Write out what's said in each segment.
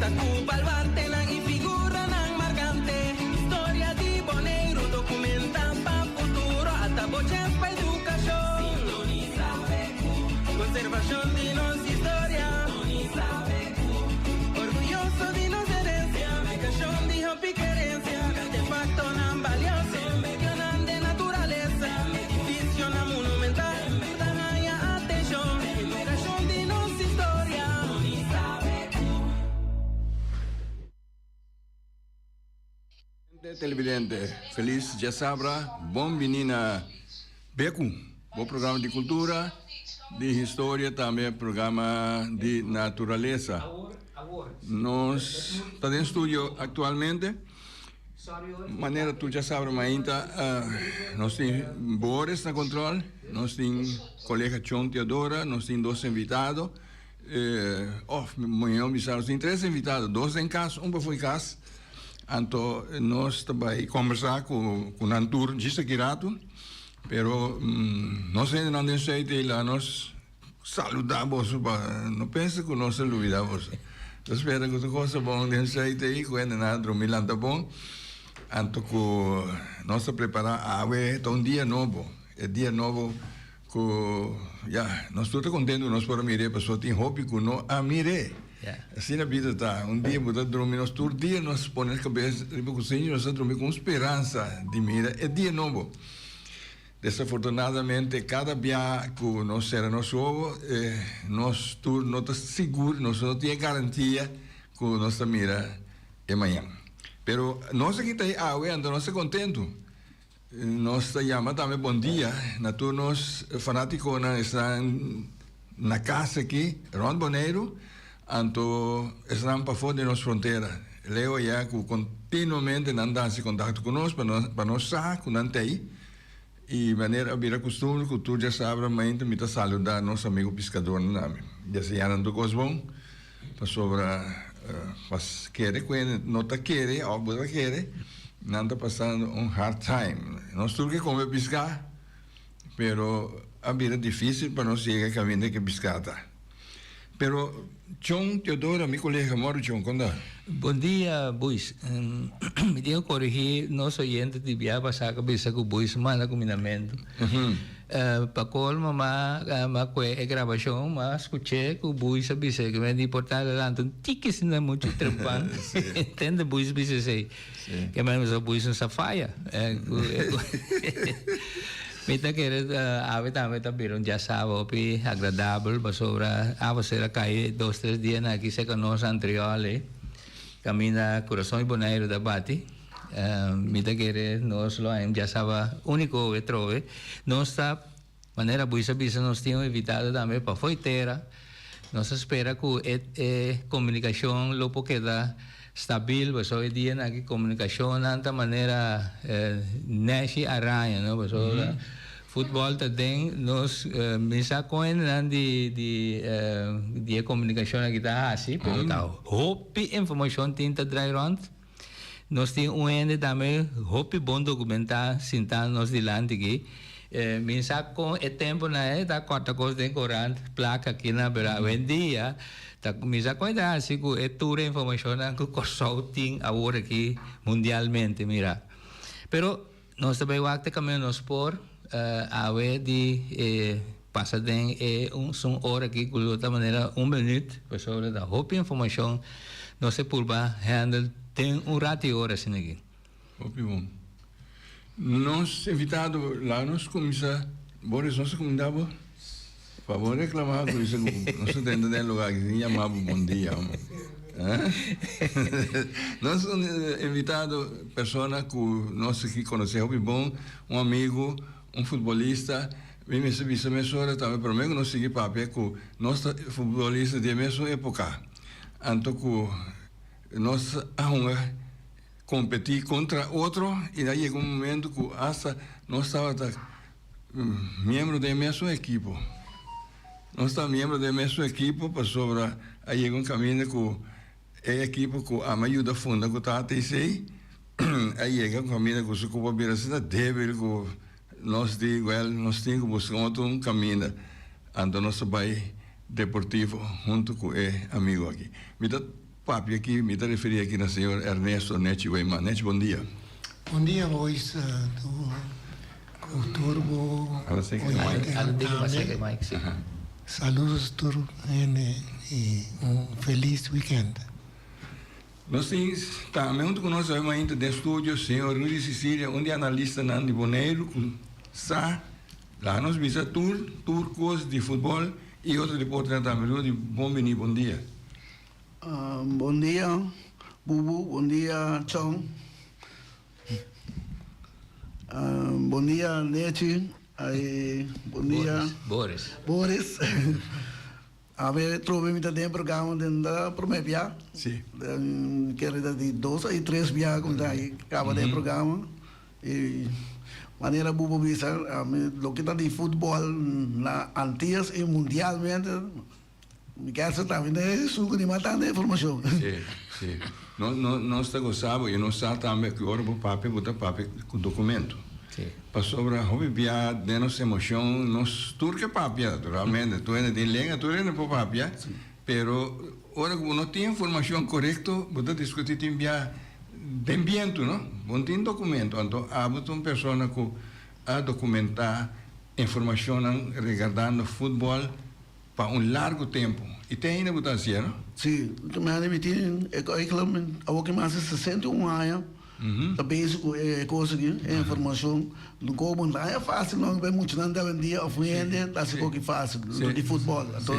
Entrevista ku baluartenan i figuranan markante. Historia di Boneiru dokumentá pa futuro. Ata bo chèns pa edukashon. Sintonisá BQ. Konservashon di nos historia. Sintonisá BQ. Orguyoso di nos herensia. Publikashon di hopi kerensia. Artefaktonan balioso. Medionan den naturalesa. Edifisionan monumental. Ta haña atenshon. Edukashon di nos historia. Televidente, felis djasabra, bon bini na Beku, bo programa di kultura, di historia, tambe programa di naturalesa. Nos ta den studio aktualmente. Manera tur djasabra mainta nos tin Boris na control, nos tin colega Chon Teodora, nos tin dos invitado, of mihor bisa nos tin tres invitado, dos den cas, un pafo di cas. Anto nos ta bay combersa cu nan tur djis aki rato, pero nos hendenan den Zuid ey laga nos Saluda boso pa no pensa ku nos a lubida boso. Ta spera ku tur kos ta bon den Zuid ei, ku hende nan a drumi lanta bon. Anto ku nos ta prepara awe ta un dia nobo, e dia nobo ku ya nos tur ta kontentu ku nos por a mir'é pasobra tin hopi ku no a mir'é. Asina bida ta, un dia bo ta drumi, nos tur dia nos pone kabes riba kusinchi nos ta drumi ku un speransa di mira e dia nobo. Desafortunadamente cada bia cu nos cera nos wowo nos tur no ta sigur, nos no tin e garantia cu nos ta mira e mañan. Pero nos aki ta awe anto nos ta contento. Nos ta yama tambe bon dia na tur nos fanaticonan esnan na cas aki rond Boneiru anto esnan pafo di nos frontera. Leo ya cu continuamente nan ta haci contacto cu nos pa nos sa cu nan ta ey y manera a bira custumber cu tur djasabra mainta mi ta saluda nos amigo piscadornan tambe. Djasaya nan tur cos bon pasobra pa kere cu hende no ta kere of bo ta kere nan ta pasando un hard time. Nos tur ke come pisca pero a bira dificil pa nos yega caminda ke pisca ta. Pero Chon Teodoro, mi colega, moro Chon, con ta? Bon dia Buis. Mi tin ku korigí nos oyente di bia pasá ku bisa ku Buis manda kuminamentu. Pa kolmo m'a m'a kue e grabashon, m'a skuch'é ku Buis a bisa ku mi di por ta adelante un tiki asina muchu trempan. Tende Buis bisa esei. Ke men bisa Buis no sa faya. Mi ta kere awe tambe ta bira un djasaba hopi agradabel pasobra awaser a kai dos tres dianan aki serka nos anterior ei kaminda Kurason di Boneiru ta bati. Mi ta kere nos lo haña un djasaba uniko awe trobe. Nos ta. Manera Buis a bisa nos tin un invitado tambe pa fo'i tera. Nos a spera ku e e komunikashon lo por keda stabil pasobra e dianan aki komunikashonnan ta manera nèshi araña no pasobra futbòl ta den nos mi sa kon hendenan di di di e komunikashon aki ta hasi pero ta hopi informashon tin ta drai rònt. Nos tin un hende tambe hopi bon dokumentá sintá nos dilanti aki. Mi sa kon e tempunan e ta kòrta kos den korant, plaka kina, pero awendia ta mi sa kon e ta hasi ku e tur e informashonnan ku Kòrsou tin awor aki mundialmente mira. Pero nos ta bai wak te kaminda nos por awe di e pasa den e un sun ora aki ku lo ta manera un minüt pasobra ta hopi informashon nos e purba handle den un rati i ora asina aki. Hopi bon. Nos invitado laga nos kuminsá. Boris nos a kuminda bo? Pa bo reclama cu bisa cu nos ta drenta den lugar aki sin yama bo bon dia hombre. Nos un invitado persona cu nos aki conoce hopi bon, un amigo, un futbolista. Mi mester bisa mesora tambe prome cu nos sigui papia cu nos ta futbolista di e mesun epoca. Anto cu nos a hunga competi contra otro y a yega un momento cu hasta nos tabata Miembro den mesun ekipo. Nos ta miembro den mesun ekipo pasobra a yega un kaminda ku e ekipo ku ami a yuda funda ku tata esei a yega un kaminda ku su kupo a bira asina debil ku nos di wèl nos tin ku buska un otro un kaminda. Anto nos a bai Deportivo huntu ku e amigu aki. Mi ta. papia aki, mi ta referí aki na señor Ernesto Nechi Weimar. Nechi, bon dia. Bon dia Boys, ku tur bo oyentenan tambe. Saludos tur hende y un feliz weekend. Nos tin tambe huntu ku nos awe mainta den studio señor Rudy Cicilia, un di analistanan di Boneiru ku sa laga nos bisa tur tur kos di futbòl i otro deportenan tambe. Rudy, bon bini, bon dia. Bon dia Bubu, bon dia Chon, bon dia Nechi, bon dia Boris. Boris. Awe trobe mi ta den programa den ta prome bia. Sí. Den kere ta di dos a tres bia ku mi ta kaba den programa. I manera Bubo bisa ami loke ta di futbol na Antias i mundialmente mi kier sa tambe den esun ku ni mas tanta informashon. Sí, sí. No, no, nos ta gosa bo i nos sa tambe ku ora bo papia bo ta papia ku dokumento. Sí. Pasobra hopi bia den nos emocion nos tur ke papia naturalmente, tur hende tin lenga, tur hende por papia, pero ora ku bo no tin informacion korekto bo ta diskuti tin bia den bientu no, bo no tin dokumento, anto abo ta un persona ku a dokumenta informacionnan regardando futbol pa un largo tempu i te ainda bo ta hasié no? Sí, mi tin e awor ki mas di 61 aña. Ta bezig ku e kos aki, e informashon. No komo no ta haña fásil no, bai muchanan di awendia òf un hende ta hasi koki fásil di futbòl. Anto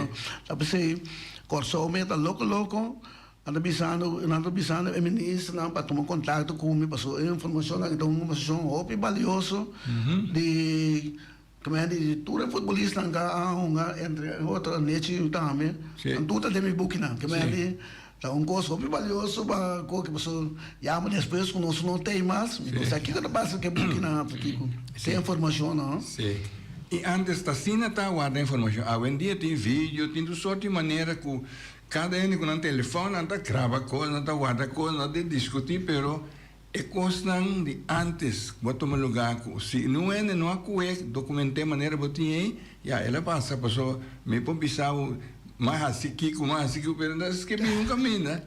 ta p'esei Kòrsou mi ta loko loko, nan ta bisando, nan ta bisando e ministernan pa tuma kontakto ku mi pasobra e informashon aki ta un informashon hopi balioso di Kmende di tur e futbolistanan ka a hunga entre otro Nechi tambe, nan tur ta den mi bukinan. Kmende ta un kos hopi balioso pa koki pasobra yama despues ku nos no tei mas, mi no sa kiko ta pasa ku e bukinan after kiko te informashonnan. Sí. I antes ta asina ta warda informashon. Awendia tin video, tin tur sort di manera ku kada hende ku nan telefòn nan ta graba kos, nan ta warda kos, nan ta diskutí pero E kosnan di ántes ku a tuma lugá ku si un hende no a kué dokument'é manera bo tin ei, ya el a pasa. Pasobra mi por bisa bo m'a hasi kiko, m'a hasi kiko, pero no ta skibí un kaminda.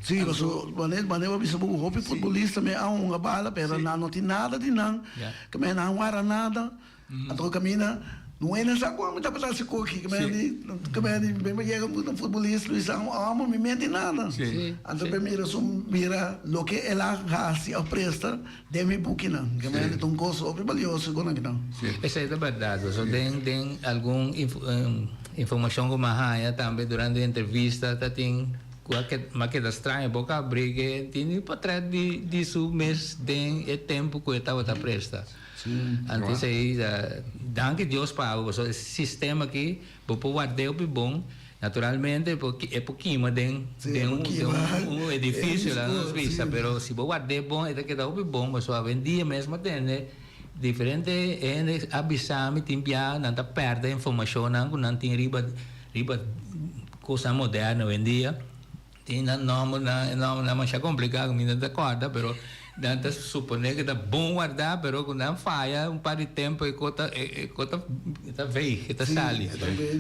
Sí, pasobra manera bo a bisa bo hopi futbolista mi a hunga bala pero nan no tin nada di nan, ke nan a wara nada. Anto kaminda no hende sa kon mi tabata hasi koki ke men di ke men di mi yega un futbolista mi sa amo mi menti nada anto mi mira su mira loke el a hasi of presta den mi bukinan ke men di ta un kos hopi balioso kon akinan. Esei ta berdad pasobra den den algun informashon ku mi a haña tambe durante e entrevista ta tin ku a mi a keda straño boka abri ke tin un potret di di su mes den e tempu ku e tabata presta. Anto esei ta danki Dios pa abo pasobra e sistema aki bo por ward'é hopi bon. Naturalmente e por e por kima den den un un edifisio laga nos bisa pero si bo ward'é bon e ta keda hopi bon pasobra awendia mes bo a tende diferente hende a bisa mi tin bia nan ta pèrdè informashonnan ku nan tin riba riba kosnan moderno awendia. Tin nan nòmbernan, e nòmbernan masha kompliká ku mi no ta kòrda, pero nan ta suponé ku ta bon wardá, pero ku nan faya un par di tempu e kos ta, e kos ta, e ta veeg, e ta sali.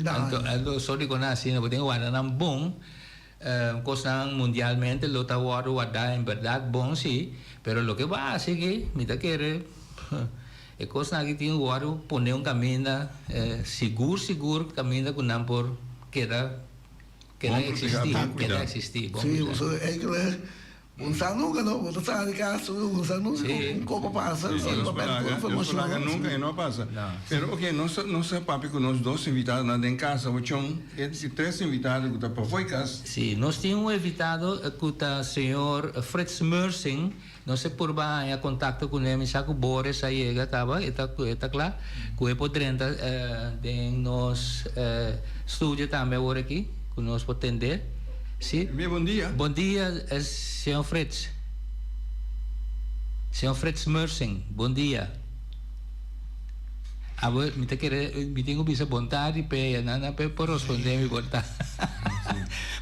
Anto, anto sor di kosnan asina bo tin ku warda nan bon. Kosnan mundialmente lo ta wòrdu wardá en bèrdat bon si, pero loke bo a hasi aki mi ta kere e kosnan aki tin ku wòrdu pone un kaminda sigur sigur kaminda ku nan por keda. Keda existi, keda existi. Bon sí, bo eigenlijk bo sa nunca no, bo ta sa di cas, bo sa nunca un copa pasa, sí, sí, Dios por laga nunca e no pasa. Pero ok, nos nos a papia cu nos dos invitadonan den casa, bo chon, e tres invitado cu ta pafó e cas. Sí, nos tin un invitado cu ta señor Frits Mersing. Nos e purba haña contacto cu ne, mi sa cu Boris a yega caba, e ta e ta cla, cu e por drenta den nos studio tambe awor aki, cu nos por tende. Si. Bien, bon dia. Bon dia, señor Frits. Señor Frits Mersing, bon dia. Abo, mi ta kere, mi tin cu bisa bon tardi p'e, ya nan a por responde mi bon tardi.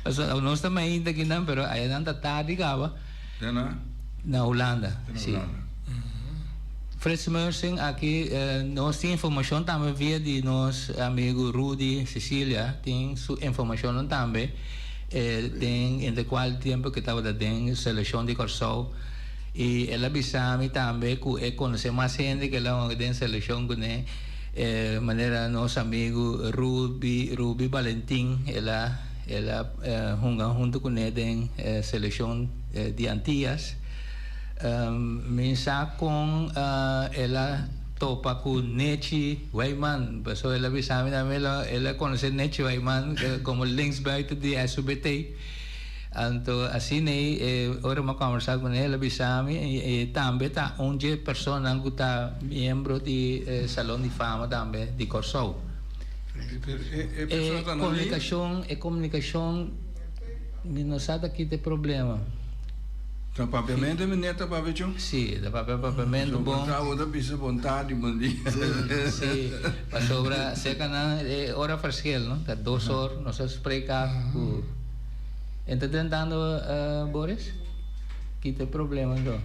Pasobra nos ta mainta akinan, pero ayanan ta tardi caba. Te na? Na Hulanda, Te na si. Hulanda. Frits Mersing, aki nos tin informashon tambe via di nos amigu Rudy Cecilia, tin su informashonnan tambe. Den entre cual tempo cu tabata den seleccion di Corsou y el a bisa mi tambe cu e conoce mas hende cu el a hunga den seleccion cune manera nos amigo Ruby Ruby Valentin el a el a hunga hunto cune den seleccion di Antillas. Mi sa con el a topa cu Nechi Wijman, pasobra el a bisa mi tambe el a conoce Nechi Wijman como linksbuiten di SUBT. Anto asina ey ora mi a conversa cu ne el a bisa mi y tambe ta un dje personanan cu ta miembro di Salon di Fama tambe di Corsou. E comunicacion, e comunicacion mi no sa ta kita e problema. Ta papiamento meneer ta papia chu? Si, ta papia papiamento bon. So bo ta bisa bon tardi, bon dia. Si, pasobra cerca nan e ora verschil no, ta dos or, nos a spreek af cu En ta tentando Boris? Ki ta e problema anto?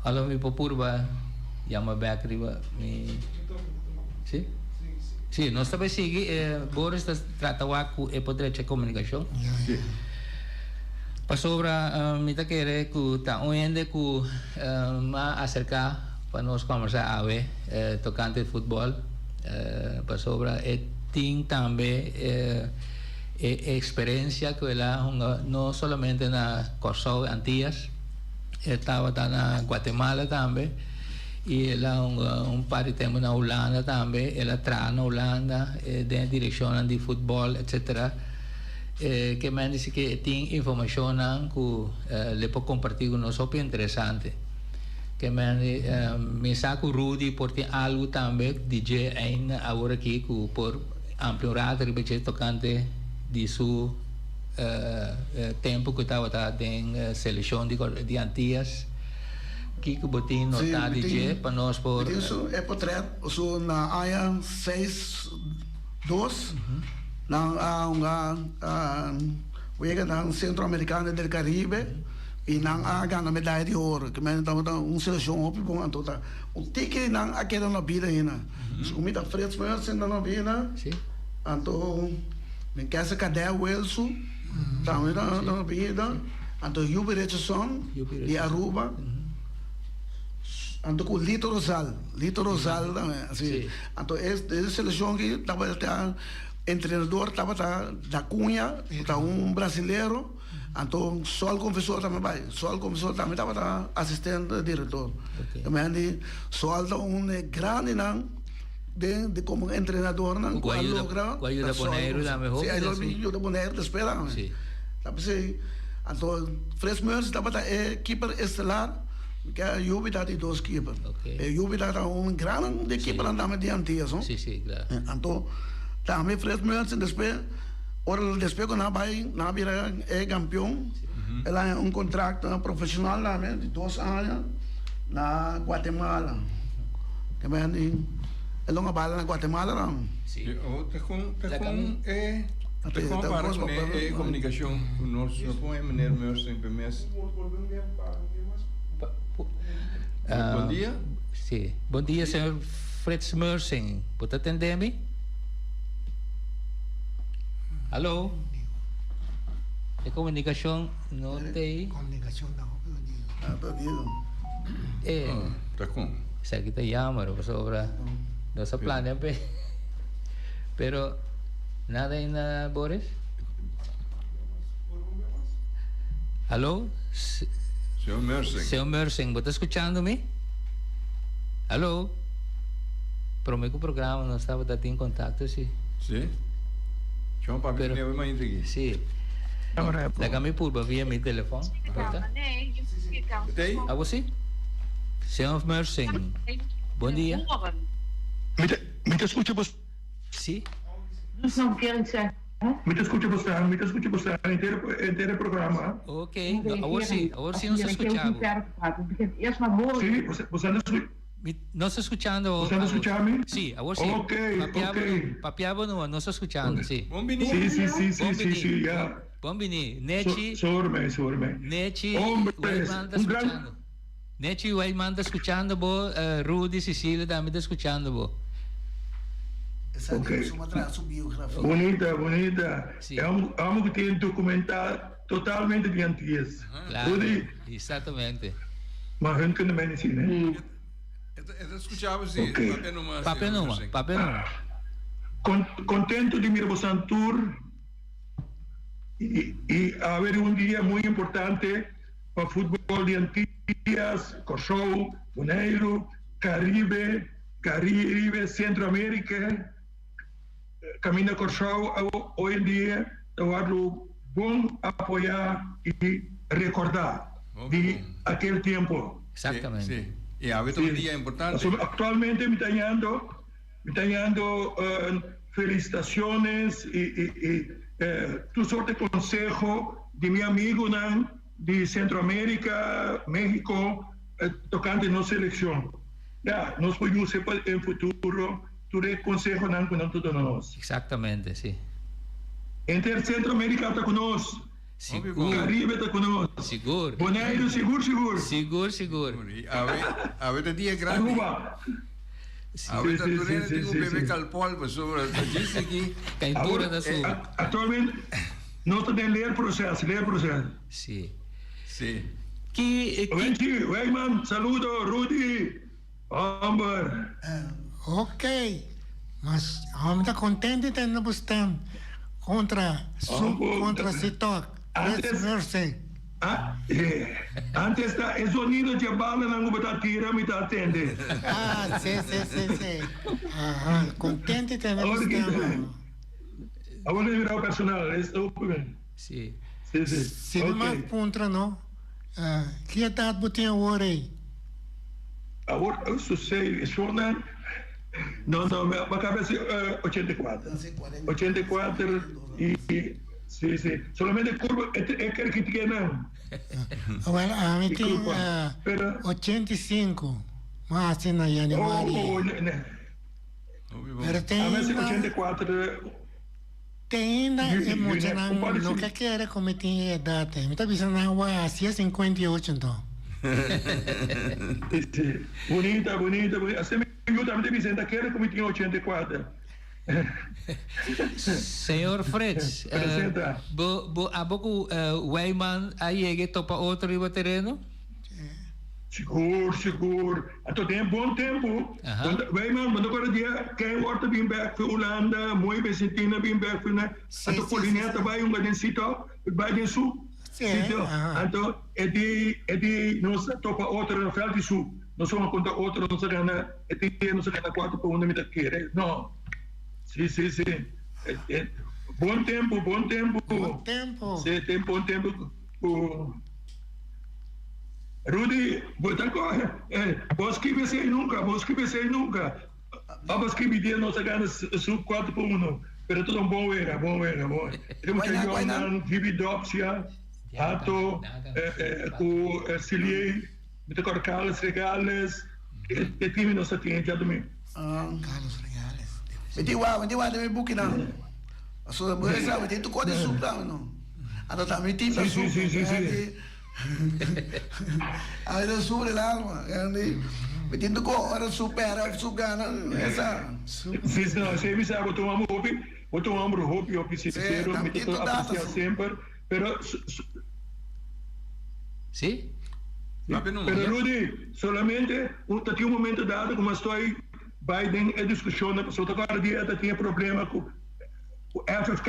Alo mi por purba yama bek riba mi. Si? Si, nos ta bay sigui, Boris ta trata wak cu e por drecha e comunicacion. Si. Pasobra mi ta kere ku ta un hende ku m'a aserká pa nos kòmbersá awe tokante futbòl, pasobra e tin tambe e eksperensia ku el a hunga no solamente na Kòrsou i Antias, e tabata na Guatemala tambe i el a hunga un par di tempu na Hulanda tambe, el a traha na Hulanda den e direkshonnan di futbòl etsetera. E ke men dici ke e tin informacionnan ku le por comparti ku nos hopi interesante. Ke men di mi sa ku Rudy por tin algu tambe di dje ainda awor aki ku por amplia un rato riba dje tocante di su tempo ku tabata den seleccion di Antillas. Kiko bo tin nota di dje pa nos por. Mi tin su e potret su na aña seis. Dos, nan a hunga weganan Centroamericano del Caribe y nan a gana medaya di oro. Ke men tabata un seleccion hopi bon anto ta un tiki di nan a keda na bida hina. Segun mi ta Frits Mersen ta na bida, anto mi kese Kadè Wilson tambe ta na bida, anto Yubi Richardson di Aruba. Anto ku Lito Rosal, Lito Rosal tambe, si. Anto e e selekshon aki tabata entrenador tabata Da Cunha, ku ta un brasilero, anto Sol Confesor tambe bai. Sol Confesor tambe tabata asistente direktor. Di Sol ta un di e grandinan den di komo entrenadornan ku a logra. Ku a yuda Boneiru tambe hopi. Si, a yuda Boneiru despues tambe. Ta p'esei anto Frits Meurs tabata e kiper estelar. Ke Yubi ta di dos keeper. E Yubi ta ta un gran di keepernan tambe di Antillas no. Si si kla. Anto tambe Fred Mertens despues ora despues ku nan a bai nan a bira e kampion el a haña un kontrakto profeshonal tambe di dos aña na Guatemala. Ke men di el lo a bala na Guatemala tambe. Si. Ta kon ta kon e ta kon para ku e komunikashon ku nos no pon e meneer Mertens pe mes. Bon dia. Sí. Bon dia, señor Frits Mersing. Bo ta tende mi? Hallo? E comunicacion no te. Comunicacion ta hopi odido. Ah, ta odido. Eh. Ah, ta con. Esaki ta jammer, pasobra nos a planea pe. Pero nada ainda, Boris? Aló? Señor Mersing. Señor Mersing, bo ta skuchando mi? Aló? Prome ku programa nos tabata tin kontakto, si. Si. Chon papi Pero, nebe mainta aki. Si. Laga mi purba via mi telefon. Por ta? Tei? Abo si? Señor Mersing, bon dia. Mi ta, mi ta skucha bo. Si. Mi ta skucha bo sa, mi ta skucha bo sa henter henter e programa. Ok, no, awor si, awor si nos ta skucha bo. Si, bo bo sa ta sku. Mi, nos ta skuchando Bo sa ta skucha mi? Si, awor si. Ok, Papia ok. bo no, papia bo no, nos ta skuchando, si. Bon bini. Si, si, si, si, Bon si, bini. si, ya. Bon bini. Nechi. So, sobre mi, sobre mi. Nechi Hombre, Wijman ta un gran. skuchando. Nechi Wijman ta skuchando bo, Rudy, Cecilia tambe ta skuchando bo. Esaki okay. Suma traha su biografia. Bunita, bunita. Sí. E amo ku tin documentá totalmente di Antilles. Claro, Rudy. Exactamente. Maar hun kunnen mij niet zien, hè? E ta skuchaba si, okay. Papia numa. Papia numa, papia numa. Contento di mira bosan tur y a haber un dia muy importante pa futbol di Antillas, Kòrsou, Boneiru, Caribe, Caribe, Centro America, caminda Kòrsou hoy en dia ta wòrdu bon apoyá y rekordá di aquel tiempo. Exactamente. Sí, y awe ta un dia importante. Actualmente mi ta hañando, mi ta hañando felicitaciones y y tur soort di conseho di mi amigonan di Centro America, Mexico tocante nos seleccion. Ya, nos por use pa den futuro tur e consehonan cu nan ta duna nos. Exactamente, si. Henter Centro America ta cu nos. Sigur. Caribe ta cu nos. Sigur. Boneiru sigur sigur. Sigur sigur. Y awe, awe ta dia grandi. Aruba. Awe ta tur hende tin cu bebe Calpol pasobra ta djis aki. Caintura ta subi. Actualmente nos ta den leerproces, leerproces. Si. Si. Ki, ki. Wenchi, Wijman, saludo, Rudy, homber. Ok, mas mi ta contento di tende bo stem contra su contra Sitok. Antes, Mercy. Antes ta e zonido dje balanan ku bo ta tira mi ta atende. Ah, si, si, si, si. Aha, contento di tende bo stem. Awor ta bira personal, es open. Si. Si, si. Si mi mag puntra no, ki edat bo tin awor ei? Awor su sei shornan, no no mi a kabia si 84. 84 i si si solamente kurpa e ker kitiké nan. Awel ami tin 85, mi a hasi na januari. Pero tin Ami a hasi 84. Te ainda e muchanan no ke kere ku mi tin e edat ei. Mi ta bisa nan wak hasi e 58 anto. Si, si. Bunita, bunita, bunita. Asina mi yu tambe ta bisa, e ta kere ku mi tin 84. Señor Frits, bo, bo, abo ku Wijman a yega e topa otro riba tereno? Sigur, sigur. Anto den e bon tempu, wij man, bo no kòrda dia Ken Ward ta bin bèk for Hulanda, Mooi Vicentina bin bèk for na, anto Polinet ta bai hunga den sito, bai den su sitio. Anto e di, e di nos a topa otro na vèlt di su, nos a hunga kontra otro, nos a gana, e dia nos a gana kuater pa unda mi ta kere, no. Si, si, si. Bon tempu, bon tempu. Bon tempu. Si, bon tempu ku. Rudy, bo ta coge eh, bo scribi esey nunca, bo scribi esey nunca. Papa scribi dia nos a gana su cuatro pa uno, pero ta un bon wega, bon wega, bon. E mucha jongnan, Gibi Dopsia, Hato, eh, eh, cu eh, Siliey, mi ta corda Carlos Regales, e team nos a tin djadomingo. Carlos Regales. Mi tin wak, mi tin wak den mi bukinan. Pasobra bo sa, mi tin tur kos di sup tambe no. Anto ta mi tin ta sup. Sí, sí, sí, sí. A veces sufre el alma. Mi tin tur kos, ora sup pèrdè of sup gana, esa. Sí, sí, no, esei mi sa, bo ta un homber hopi, bo ta un homber hopi, hopi sincero, mi ta aprecia semper, pero. Sí? Pero Rudy, solamente ta tin un momento dado ku mas estoy bai den e diskushonnan, pasobra ta kòrda dia ta tin e problema ku FFK,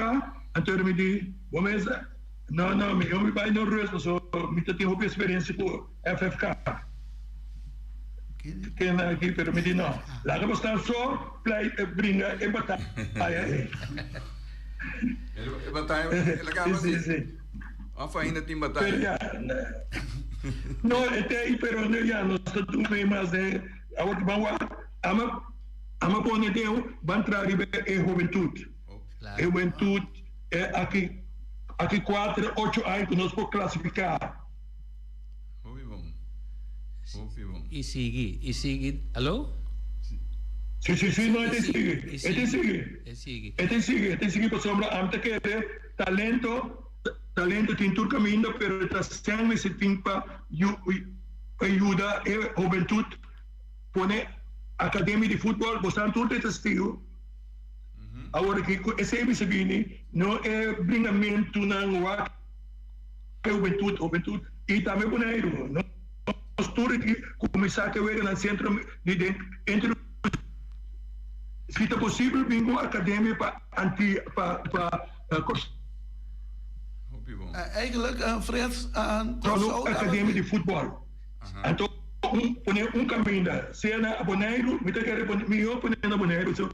anto mi di, bo mes, no, no, mi mi bai no rus, pasobra mi ta tin hopi eksperensia ku FFK. Ken aki, pero mi di no, laga bo stan so plei bringa e bataya ei. E bataya, el a kaba si. Of ainda tin bataya? No, e te ei, pero no, ya nos ta duna mas den awor ki ban wak. Ama, ama pone den ban traha riba e hubentut. E hubentut e aki, aki kuater, ocho aña ku nos por klasifiká. Hopi bon. Hopi bon. I sigui, i sigui. Alo? Si, si, si, no, e te sigui. E te sigui. E sigui. E te sigui, e te sigui pasobra ami ta kere talento, talento tin tur kaminda pero ta sèn mester tin pa pa yuda e hubentut pone akademia di futbol, bo san tur ta e testigo. Awor aki ku esei mi sa bini, no e bringamentunan wak e hubentut, hubentut i tambe Boneiru. Nos tur aki kuminsá ke weganan sentro di den entre si ta posibel bin un akademia pa anti pa pa Kòrsou. Hopi bon. Eigenlijk Frits Kòrsou Un akademia di futbòl. Anto un pone un kaminda sea na Boneiru, mi ta kere pone mihó pone na Boneiru so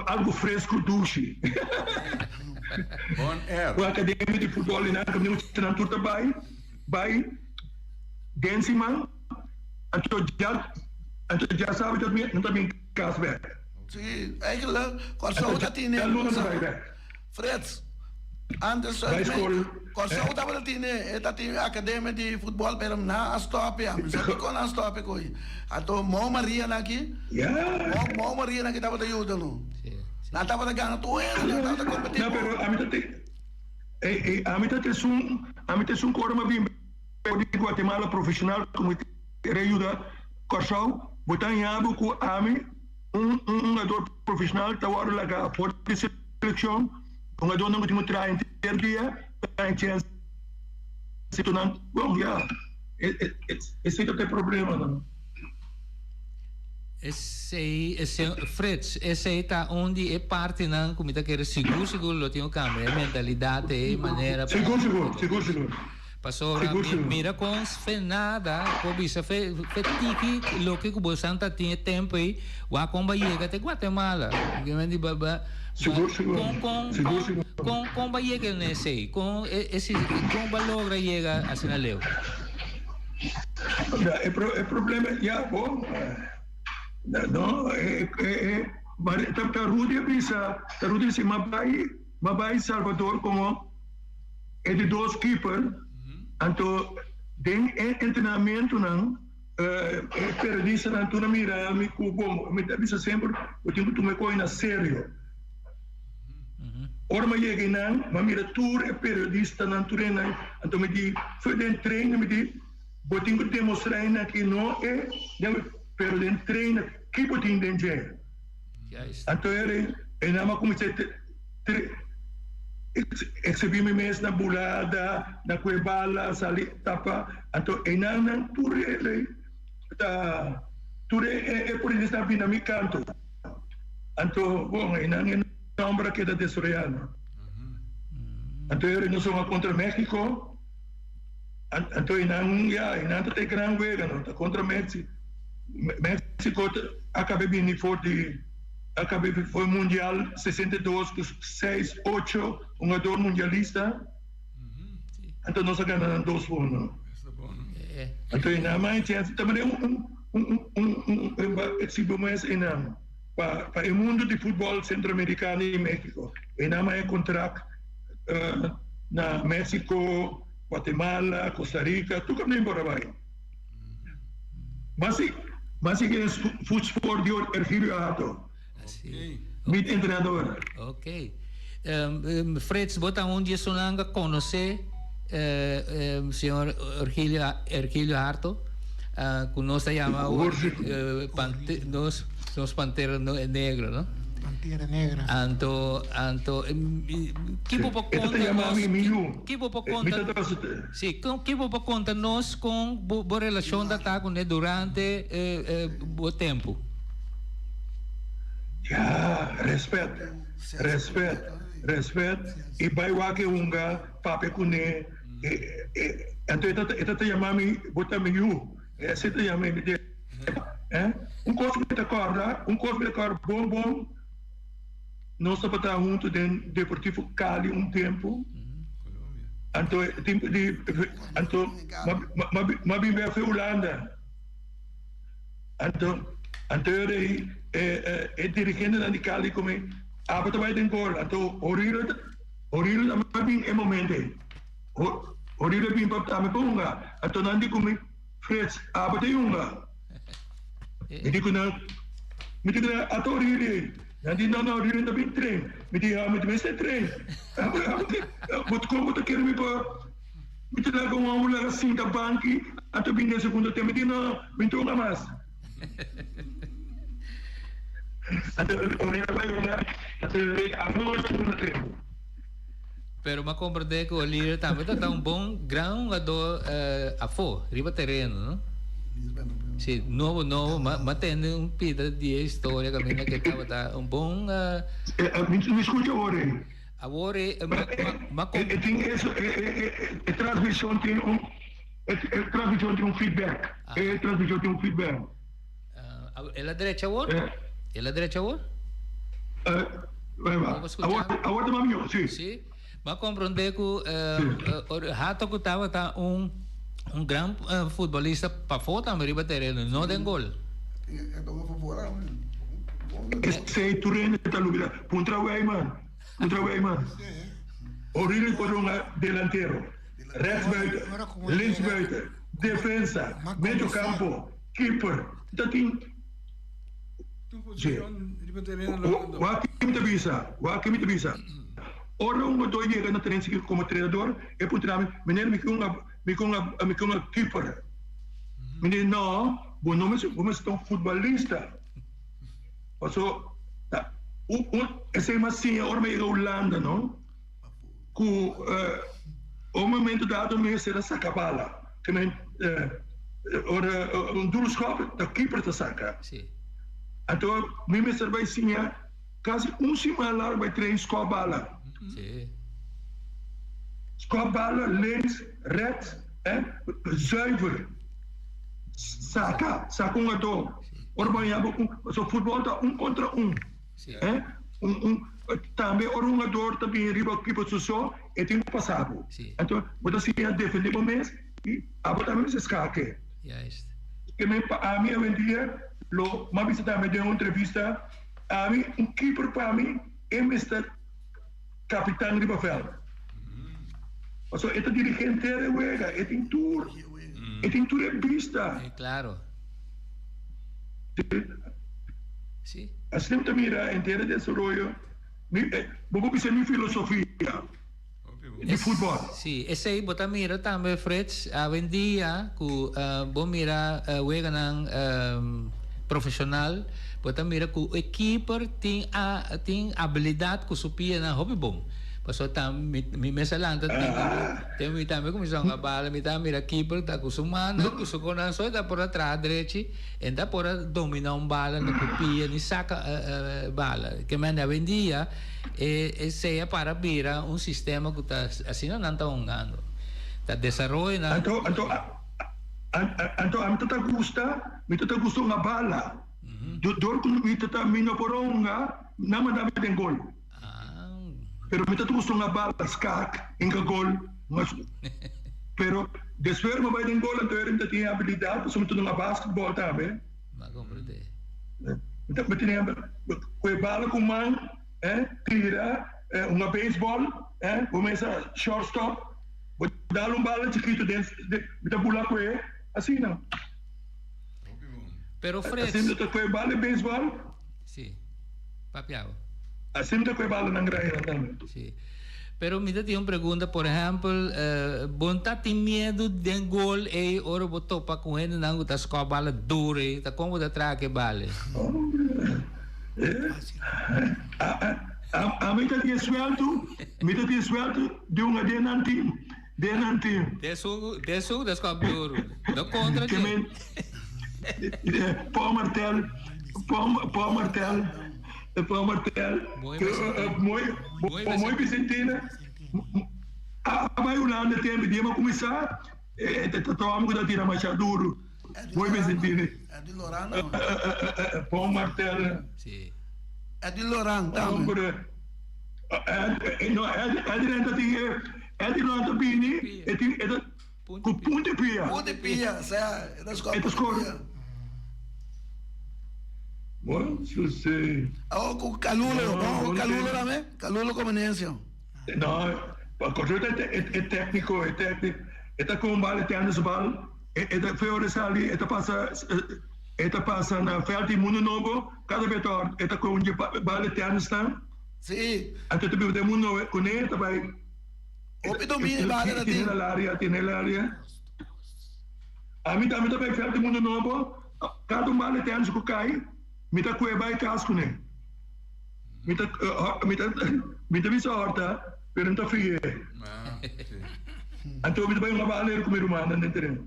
algu fresku dushi. Bon air. Un akademia di futbòl i nan kaminda muchanan tur ta bai bai den siman anto dja anto dja sabi ta nan ta bin kas bek. Si, eigenlijk Kòrsou ta tene Dja luna ta bai bek. Frits, antes Bai skol. Kòrsou tabata tene e ta tin akademia di futbòl pero nan a stòp ya. Mi sa dikon nan a stòp e koe. Anto Mou Maria nan aki, Mou Mou Maria nan aki tabata yuda no. Nan tabata gana tur hende, nan tabata kompetí No, pero ami ta te e ami ta te esun ami ta esun ku ora mi a bin for di Guatemala profeshonal ku mi kere yuda Kòrsou, bo ta haña bo ku ami Un hungador profesional ta wòrdu laga for di selekshon. Hungadornan ku tin ku traha henter dia ta haña chèns si tur nan bon ya esei ta e problemanan. Esei Frits esei ta un di e partinan ku mi ta kere sigur sigur lo tin ku kambia e mentalidat e manera. Sigur sigur sigur sigur. Pasobra mira kon fe nada por bisa fe fe tiki loke ku bo san ta tin e tempo ei wak kon bo a yega te Guatemala. Kon kon kon kon bo a yega na esei? Kon e kon bo a logra yega asina leu? E problema ya bo no e e ta Rudy a bisa ta Rudy a bisa mi a bai mi a bai Salvador komo. E di dos keeper, anto den e entrenamentunan e periodistanan tur a mira mi ku bon, mi ta bisa semper bo tin ku tuma e kos na serio. Ora mi a yega einan mi a mira tur e periodistanan tur einan, anto mi di for den trainer mi di bo tin ku demostra einan ki no e pero den trainer ki bo tin den dje. Anto einan mi a kuminsá. Exhibí mi mes na bulada, na kue bala, sali tapa. Anto einan nan tur e ta tur e polis ta bini na mi kanto. Anto bon einan e nomber a keda desaroyá no. Anto e nos a hunga kontra Mexico. Anto einan ya einan ta e gran wega no ta kontra Mexico. Mexico a kaba bini for di. A kabe foi mundial 62 ku seis ocho hungador mundialista. Anto nos a gana nan dos uno. Anto e nan mai chance ta mane un un un un un exibo mes e nan pa pa e mundo di futbol centroamericano y Mexico. E nan mai contract na Mexico, Guatemala, Costa Rica, tur kaminda por a bai. Mas mas si ke voetsport di Ergilio Hato. Mi entrenador. Ok. Um, Frits, bo ta un di esunnan ku konosé eh, señor Ergilio, Ergilio Harto, uh, ku nos ta yama uh, pante, nos, nos pantera negro, no? Pantera negra. Anto, anto, ki bo por konta nos? Ki bo por konta? Sí, kon ki bo por konta nos kon bo bo relashon ta ta kuné durante bo tempu? Ya, respet, respet, respet i bai wak e hunga, papia kuné. Anto e ta e ta yama mi, bo ta mi yu. Esei ta yama mi. Un kos mi ta kòrda, un kos mi ta kòrda bon bon. Nos tabata huntu den Deportivo Cali un tempu. Anto e tempu di anto m'a bin bek for Hulanda. Anto anto e rei e e dirigentenan di Cali ku mi abo ta bai den gol. Anto Horilo Horilo a bin e momento ei. Horilo a bin pa tambe pa hunga. Anto nan di ku mi Frits abo ta yunga. Mi di ku nan, mi di ku nan, ata Orili ei. Nan di, no, no, Orili no ta bin tren. Mi di, ha, mi ta mester tren. Bo kon bo ta kere mi pa mi ta laga un hòmber laga sinta banki anto bin den segundo tempo? Mi di, no, mi no ta hunga mas. Anto Orlando bai hunga anto afo segundo tempo. Pero m'a comprende cu Olirio tambe ta un bon gran hungador afo riba tereno no. Si nobo nobo m'a tende un pida di e historia caminda cu e tabata un bon. Mi scucha awor ey. Awor ey m'a. E tin eso e transmision tin un e transmision tin un feedback e transmision tin un feedback. El a drecha awor? El a drecha awor? Awor ta mas mihó, si. Si. Bo a komprondé ku Hato ku tabata un un gran futbolista pafó tambe riba tereno, no den gol. Esei tur hende ta lubida. Puntra Wijman, puntra Wijman. Oriri por hunga delantero, rechtsbuiten, linksbuiten, defensa, medio campo. Keeper ta tin Si. Wak ki mi ta bisa, wak ki mi ta bisa. Ora un gotor yega na tren sigui komo trenador, e puntra mi, Meneer, mi ke un mi ke un mi ke un keeper. Mi di, No, bo no mester, bo mester ta un futbolista. Paso ta un un esei mi a siña ora mi a yega Hulanda, no, ku un momento dado mi mester a saka bala. Ke men ora un duro skòp ta keeper ta saka. Anto mi mester bai siña kasi un siman largu bai train skòp bala. Skòp bala links, rechts, zuiver. Saka, saka un adó. Ora bo haña bo un, pasobra futbòl ta un kontra un. Un un tambe ora un ador ta bini riba keeper su so e tin ku pasa bo. Anto bo ta siña defende bo mes i abo tambe mester skake. Ke men pa ami awendia lo m'a bisa tambe den un entrevista ami un keeper pa mi e mester kapitan riba vèlt. Pasobra e ta dirigé henter e wega e tin tur e tin tur e bista. Sí. Asina mi ta mira henter e desaroyo. Mi, bo por bisa mi filosofia di futbol. Sí, esei bo ta mira tambe Frits, awendia ku bo mira weganan profesional, bo ta mira ku e keeper tin tin abilidat ku su pianan hopi bon. Pasobra ta mi mi mes a lanta tempu mi tambe kuminsá hunga bala mi ta mira keeper ta ku su mannan ku su konan so e ta por a traha drechi. E ta por a domina un bala ni ku pia ni saka bala. Ke mende awendia e esei a para bira un sistema ku ta asina nan ta hungando. Ta desaroyo nan. Anto anto anto ami ta ta gusta mi ta ta gusta hunga bala. Dor ku mi ta ta mi no por a hunga nan manda mi den gol. Pero mi ta ta gusta hunga bala skak hinka gol. Pero despues mi bai den gol anto mi ta tin e habilidad pasobra mi ta hunga basketball tambe. Mi ta tin e ku e bala ku man tira hunga baseball bo mesa shortstop bo dal un bala chikito den mi ta bula ku e asina. Pero Frits. Asina mi ta ku e bala di baseball. Si. Papiabo. Asina mi ta ku e bala nan grandi tambe. Si. Pero mi ta tin un pregunta, por ehempel, bo no ta tin miedu den gol ey ora bo topa cu hendenan cu ta score bala duro ey, ta con bo ta traha cu e bala ey? Ami ta tin e suelto, mi ta tin e suelto di un den nan team, den nan team. Desun, desun ta score duro, no contra dje. Paul Martel, Paul Martel. Paul Martel, Mooi Mooi Vicentina, a bai Hulanda tempu dia mi a kuminsá ta tòma ku ta tira masha duru. Mooi Vicentina. Paul Martel. Eddie Loran tambe. No, Eddie Loran ta tin Eddie Loran ta bini e tin e ta ku punta pia. Punta pia, sea, e ta skor punta pia. Bon, su si. Oh, ku Calulo, no, ku Calulo tambe, Calulo Comenencio. No, pa Kòrsou ta e tèkniko, e tèkniko, e ta kon bal, e tènis bal, e ta fe ora e sali, e ta pasa, e ta pasa na vèlt di Mundo Nobo, kada bes ta e ta kon dje bal e tènisnan. Si. Anto e ta biba den Mundo Nobo, kuné e ta bai. Hopi dominio e bal ta tin. Tene el área, tene el área. Ami tambe ta bai vèlt di Mundo Nobo, kada un bal e tènis ku kai. Mi ta kue bai kas kuné. Mi ta mi ta mi ta bisa hòrta, pero mi ta fi'é. Anto mi ta bai un abalero ku mi rumannan den tereno.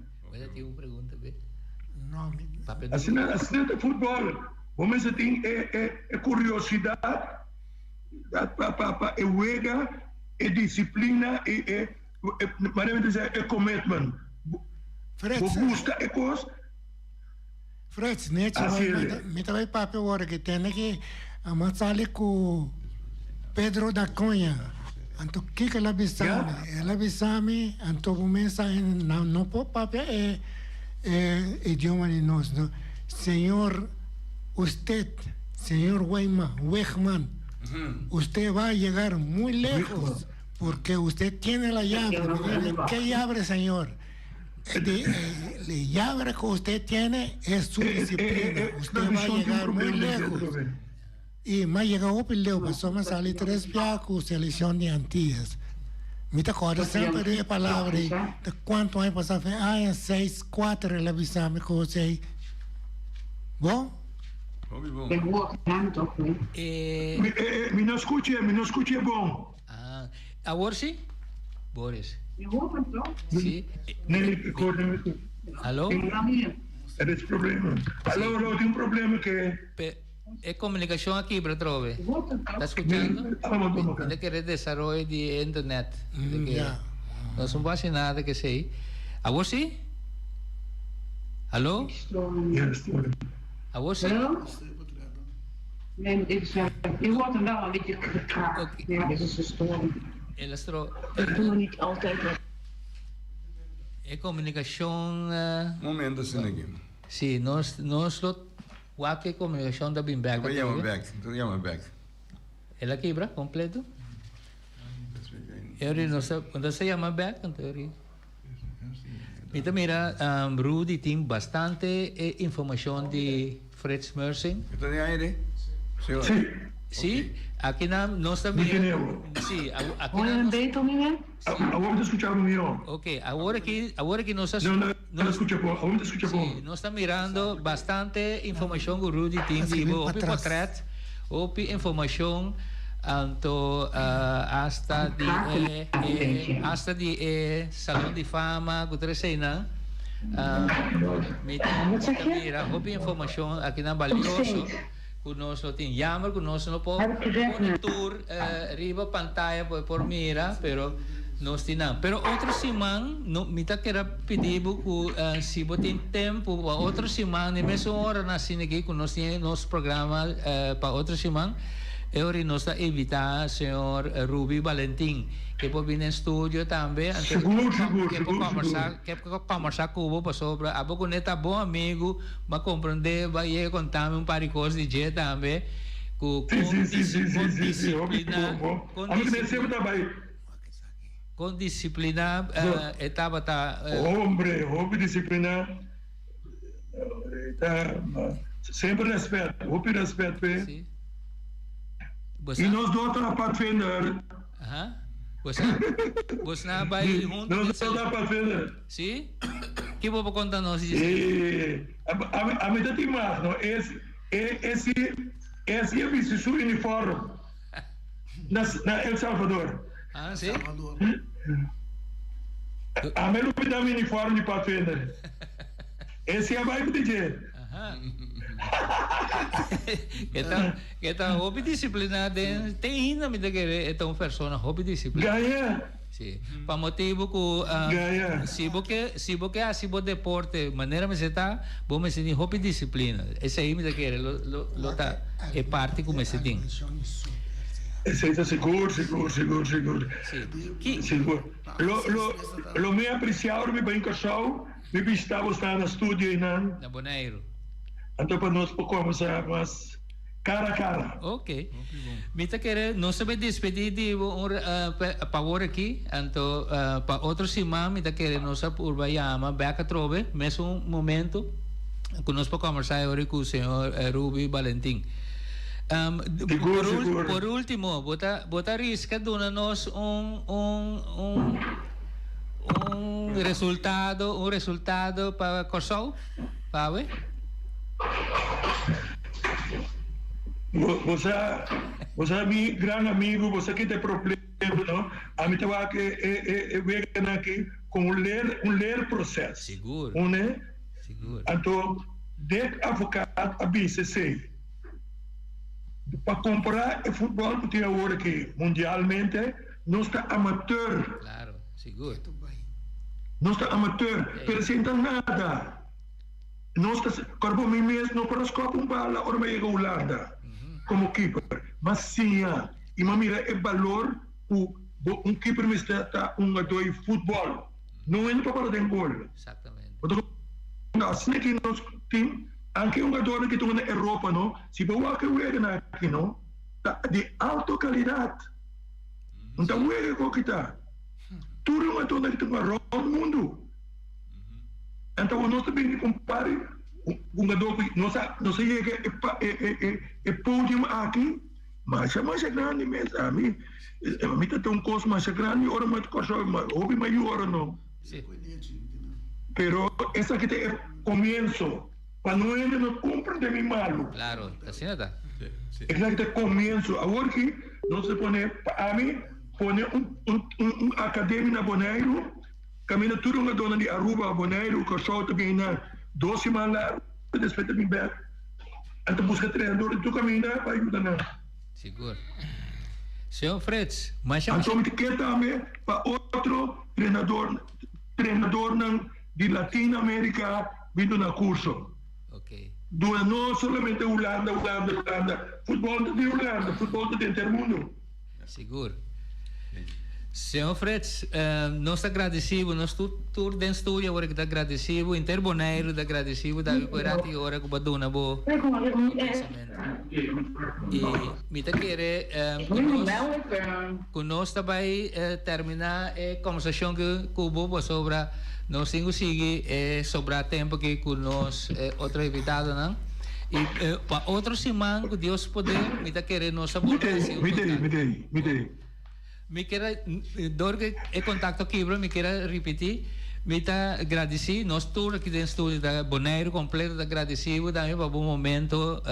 Asina asina ta futbòl. Bo mester tin e e e kuriosidat pa pa pa e wega, e disiplina i e manera mi ta bisa e commitment. Bo gusta e kos. Frits, nechi mi ta bai papia awor aki tende ki a mas sali ku Pedro da Cunha anto kiko el a bisa mi el a bisa mi anto bo mes sa nan no por papia e idioma di nos no señor usted señor Wegman usted va a llegar muy lejos porque usted tiene la llave ke llave señor. E llave ku usted tiene es su disciplina. Usted va a llegar muy lejos. Y m'a yega hopi leu pasobra m'a sali tres bia ku seleccion di Antillas. Mi ta corda semper di e palabra ei. Ta cuanto aña pasa? Fe aña seis, cuater el a bisa mi cos ei. Bon? Hopi bon. Mi no scuche, mi no scuche bon. Ah, awor si? Boris. Si. Aló? Er is problema. Aló, aló, tin un problema ke. Pe, e komunikashon a kibra atrobe. Ta skuchando? Mi ta kere desaroyo di internet. Mi ta kere. Nos no por hasi nada ke esei. Awor si? Aló? Awor si? Nee, ik zei, je hoort hem wel een beetje gekraakt. Okay. Ja, dit is een storing. Elastro. Dat doen we niet altijd. E comunicacion. Momento asina aki. Si, nos nos lo wak e comunicacion ta bin bek. Ta yama bek, ta yama bek. El a kibra completo? Eri nos ta, nos ta yama bek, anto eri. Mi ta mira Rudy tin bastante e informacion di Frits Mersing. E ta den aire? Sí. Sí, aki nan nos ta mira. Sí, aki nan nos. Awor mi ta scucha bo mihor. Ok, awor aki, awor aki nos ta. No, no, no ta scucha bo, awor mi ta scucha bo. Sí, nos ta mirando bastante informacion cu Rudy tin di bo, hopi potret. Hopi informacion anto hasta di e hasta di e salon di fama cu tur eseinan mi ta mira hopi informacion akinan balioso cu nos lo tin. Jammer cu nos no por pone tur riba pantaya pa por mira pero nos tin nan. Pero otro siman mi ta keda pidi bo cu si bo tin tempo pa otro siman den mesun ora na asina aki cu nos tin nos programa pa otro siman e ora nos ta invita señor Ruby Valentin ke por bini den studio tambe anto ke por combersa ke por combersa cu bo pasobra abo cu ne ta bon amigo bo a comprende bo a yega contami un par di cos di dje tambe cu con disciplina con disciplina. Con disciplina e tabata. Hombre, hopi disciplina. Ta semper respet, hopi respet p'e. Si. Y nos dos ta padvinder. Aha. Bosa, bosnan a bai hunto. Nos dos ta padvinder. Si? Ki bo por conta nos di esei? Eh, ami ta tin mas, no. Es, e, e si, e si a bisti su uniform. Na na El Salvador. Ah, si? Ame lo bida mi uniform di Pathfinder. Ese a bai ku di dje. Aha. E ta, e ta hopi disipliná den, te ainda mi ta kere e ta un persona hopi disipliná. Gaya. Si. Pa motibu ku Gaya. si bo ke, si bo ke hasi bo deporte manera mester ta, bo mester tin hopi disiplina. Esei mi ta kere lo, lo, lo ta e parti ku mester tin. Esei ta sigur, sigur, sigur, sigur. Si. Ki. Sigur. Lo, lo, lo mi apresiá ora mi bai Kòrsou, mi bishitá bo sta na studio einan. Na Boneiru. Anto pa nos por kòmbersá mas. Cara a cara. Ok. Mi ta kere nos ta bay despedi di bo un pa awor aki, anto pa otro siman mi ta kere nos a purba yama bek atrobe mesun momento ku nos por kombersa e ora ku señor Ruby Balentin. Sigur, sigur. Por ultimo, bo ta bo ta riska duna nos un un un un resultado un resultado pa Kòrsou pa awe? Bo sa, bo sa mi gran amigu, bo sa kita e problema, no? Ami ta wak e e e e weganan aki kon un leer un leerproces. Sigur. Une? Sigur. Anto Dick Advocaat a bisa esei. Pa kompara e futbol ku tin awor aki mundialmente, nos ta amateur. Claro, sigur. Nos ta amateur, pero sin ta nada. Nos ta kòrda mi mes no por a skòp un bala ora mi a yega Hulanda komo kiper. M'a siña i m'a mira e balor ku bo un kiper mester ta un hungadó di futbòl. No hende pa para den gol. Bo ta konta asina ki nos tin anke hungadónan ki ta hunga na Europa no, si bo wak e weganan aki no ta di alto kalidat. No ta wega ku kita. Tur e hungadónan ki ta hunga rònt mundu. Anto nos ta bini ku un par di hungadó ku nos a nos a yega e pa e e e podium aki masha masha grandi mes. Ami mi ta ta un kos masha grandi ora mi a Kòrsou hopi mayor no. Pero esaki ta e komienso pa no hende no komprende mi malu. Klaro, asina ta. Esaki ta e komienso. Awor ki nos ta pone pa ami pone un un un akademia na Boneiru. Kaminda tur hungadónan di Aruba, Boneiru, Kòrsou ta bini na dos siman largu despues ta bin bèk. Nan ta buska trenador di tur kaminda pa yuda nan. Sigur. Señor Frits, masha. Anto mi ta ke tambe pa otro trenador trenadornan di Latin Amerika bin duna kurso. Ok. Duna no solamente Hulanda, Hulanda, Hulanda. Futbòl ta di Hulanda, futbòl ta di henter mundu. Sigur. Señor Frits, nos ta gradeci bo, nos tur tur den studio awor aki ta gradeci bo, henter Boneiru ta gradeci bo tambe por e rato y ora cu bo a duna bo pensamento. Y mi ta kere cu nos cu nos ta bay termina e conversacion cu bo pasobra nos tin cu sigui e sobra tempo aki cu nos otro invitadonan. Y pa otro siman cu Dios poder mi ta kere nos a bolbe haci un contacto. Mi tei, mi tei. Mi kier dor cu e contacto kibra mi kier a ripiti, mi ta gradici nos tur aki den studio ta Boneiru completo ta gradici bo tambe pa bo momento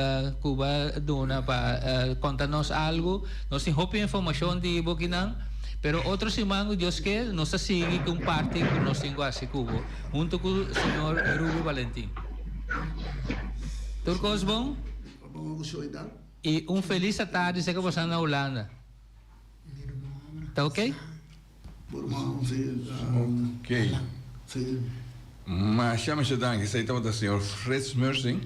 cu bo a duna pa conta nos algo. Nos tin hopi informacion di bo kinan, pero otro siman cu Dios kier nos ta sigui cu un parti cu nos tin cu haci cu bo hunto cu señor Ruby Valentin. Tur kos bon? I un felis atardi seka boso na Hulanda. Ta ok? Ok. Masha masha danki. Esei tabata señor Frits Mersing,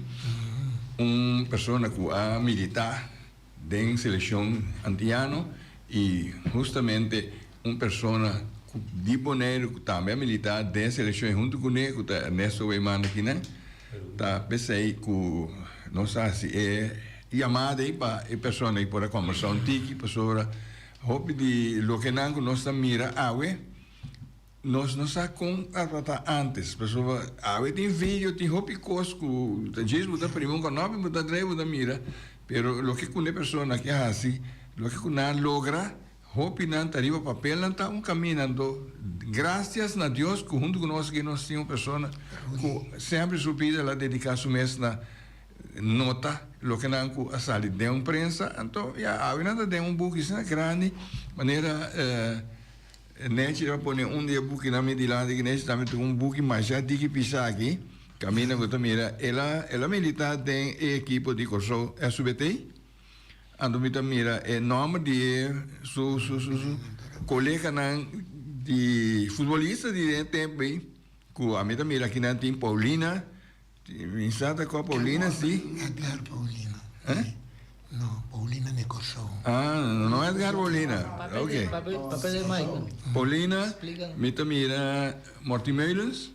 un persona ku a militá den selekshon antiano i hustamente un persona ku di Boneiru ku tambe a militá den selekshon i huntu kuné ku ta Ernesto Weimand akinan ta p'esei ku nos a hasi e yamada ei pa e persona ei por a kòmbersá un tiki pasobra hopi di lokenan ku nos ta mira awe Nos no sa kon a trata antes, pasobra awe tin video, tin hopi kos ku ta djis bo ta primi un kònòpi, bo ta drei, bo ta mira, pero loke ku e persona ke hasi, loke ku nan a logra, hopi nan ta riba papel, nan ta un kaminda. Anto, grasias na Dios ku huntu ku nos aki nos tin un persona ku semper su bida el a dediká su mes na nota loke nan ku a sali den un prensa. Anto, ya, awe nan ta den un buki asina grandi, manera. Nechi a pone un di e bukinan mi dilanti ki Nechi tambe tin un buki masha diki pisa aki, kaminda ku ta mira el a el a militá den e ekipo di Kòrsou SUBT, anto mi ta mira e nòmber di e su su su su koleganan di futbolista di den e tempu ei ku ami ta mira akinan tin Paulina, Mi sa ta kua Paulina si. Edgar Paulina. Eh? No, Paulina de Kòrsou. Ah, no Edgar Paulina. Ok. Papel de Mike. Paulina, mi ta mira Morty Meulens.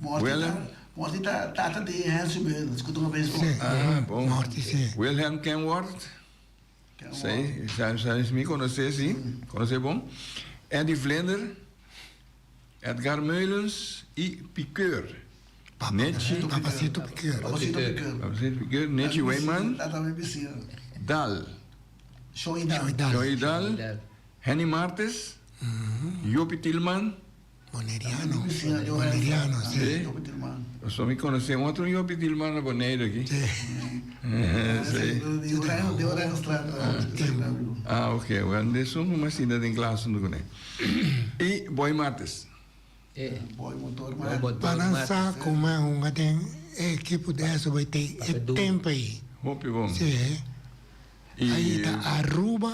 Willem. Morty ta tata di Henry Meulens, ku ta un beisbol. Ah, bon. Morty, si. Wilhelm Kenworth. Si, sa mi konosé si, konosé bon. Eddie Vlinder. Edgar Meulens y Piqueur. Nechi. Papacito Piqueur. Papacito Piqueur. Papacito Piqueur, Nechi Weyman. Dal. Shoy Dal. Shoy Dal. Henny Martes. Jopi Tilman. Boneriano. Boneriano, si. So mi conoce un otro Jopi Tilman na Bonaire aki. Si. Si. Di Oranjestraat. Ah, ok. Well, de sun kuma sinta den klas hunto kuné. I Boy Martes. Boy Motor Martes. Pa nan sa kuma hunga den e ekipo di SBT e tempo ei. Hopi bon. Si. Ai ta Aruba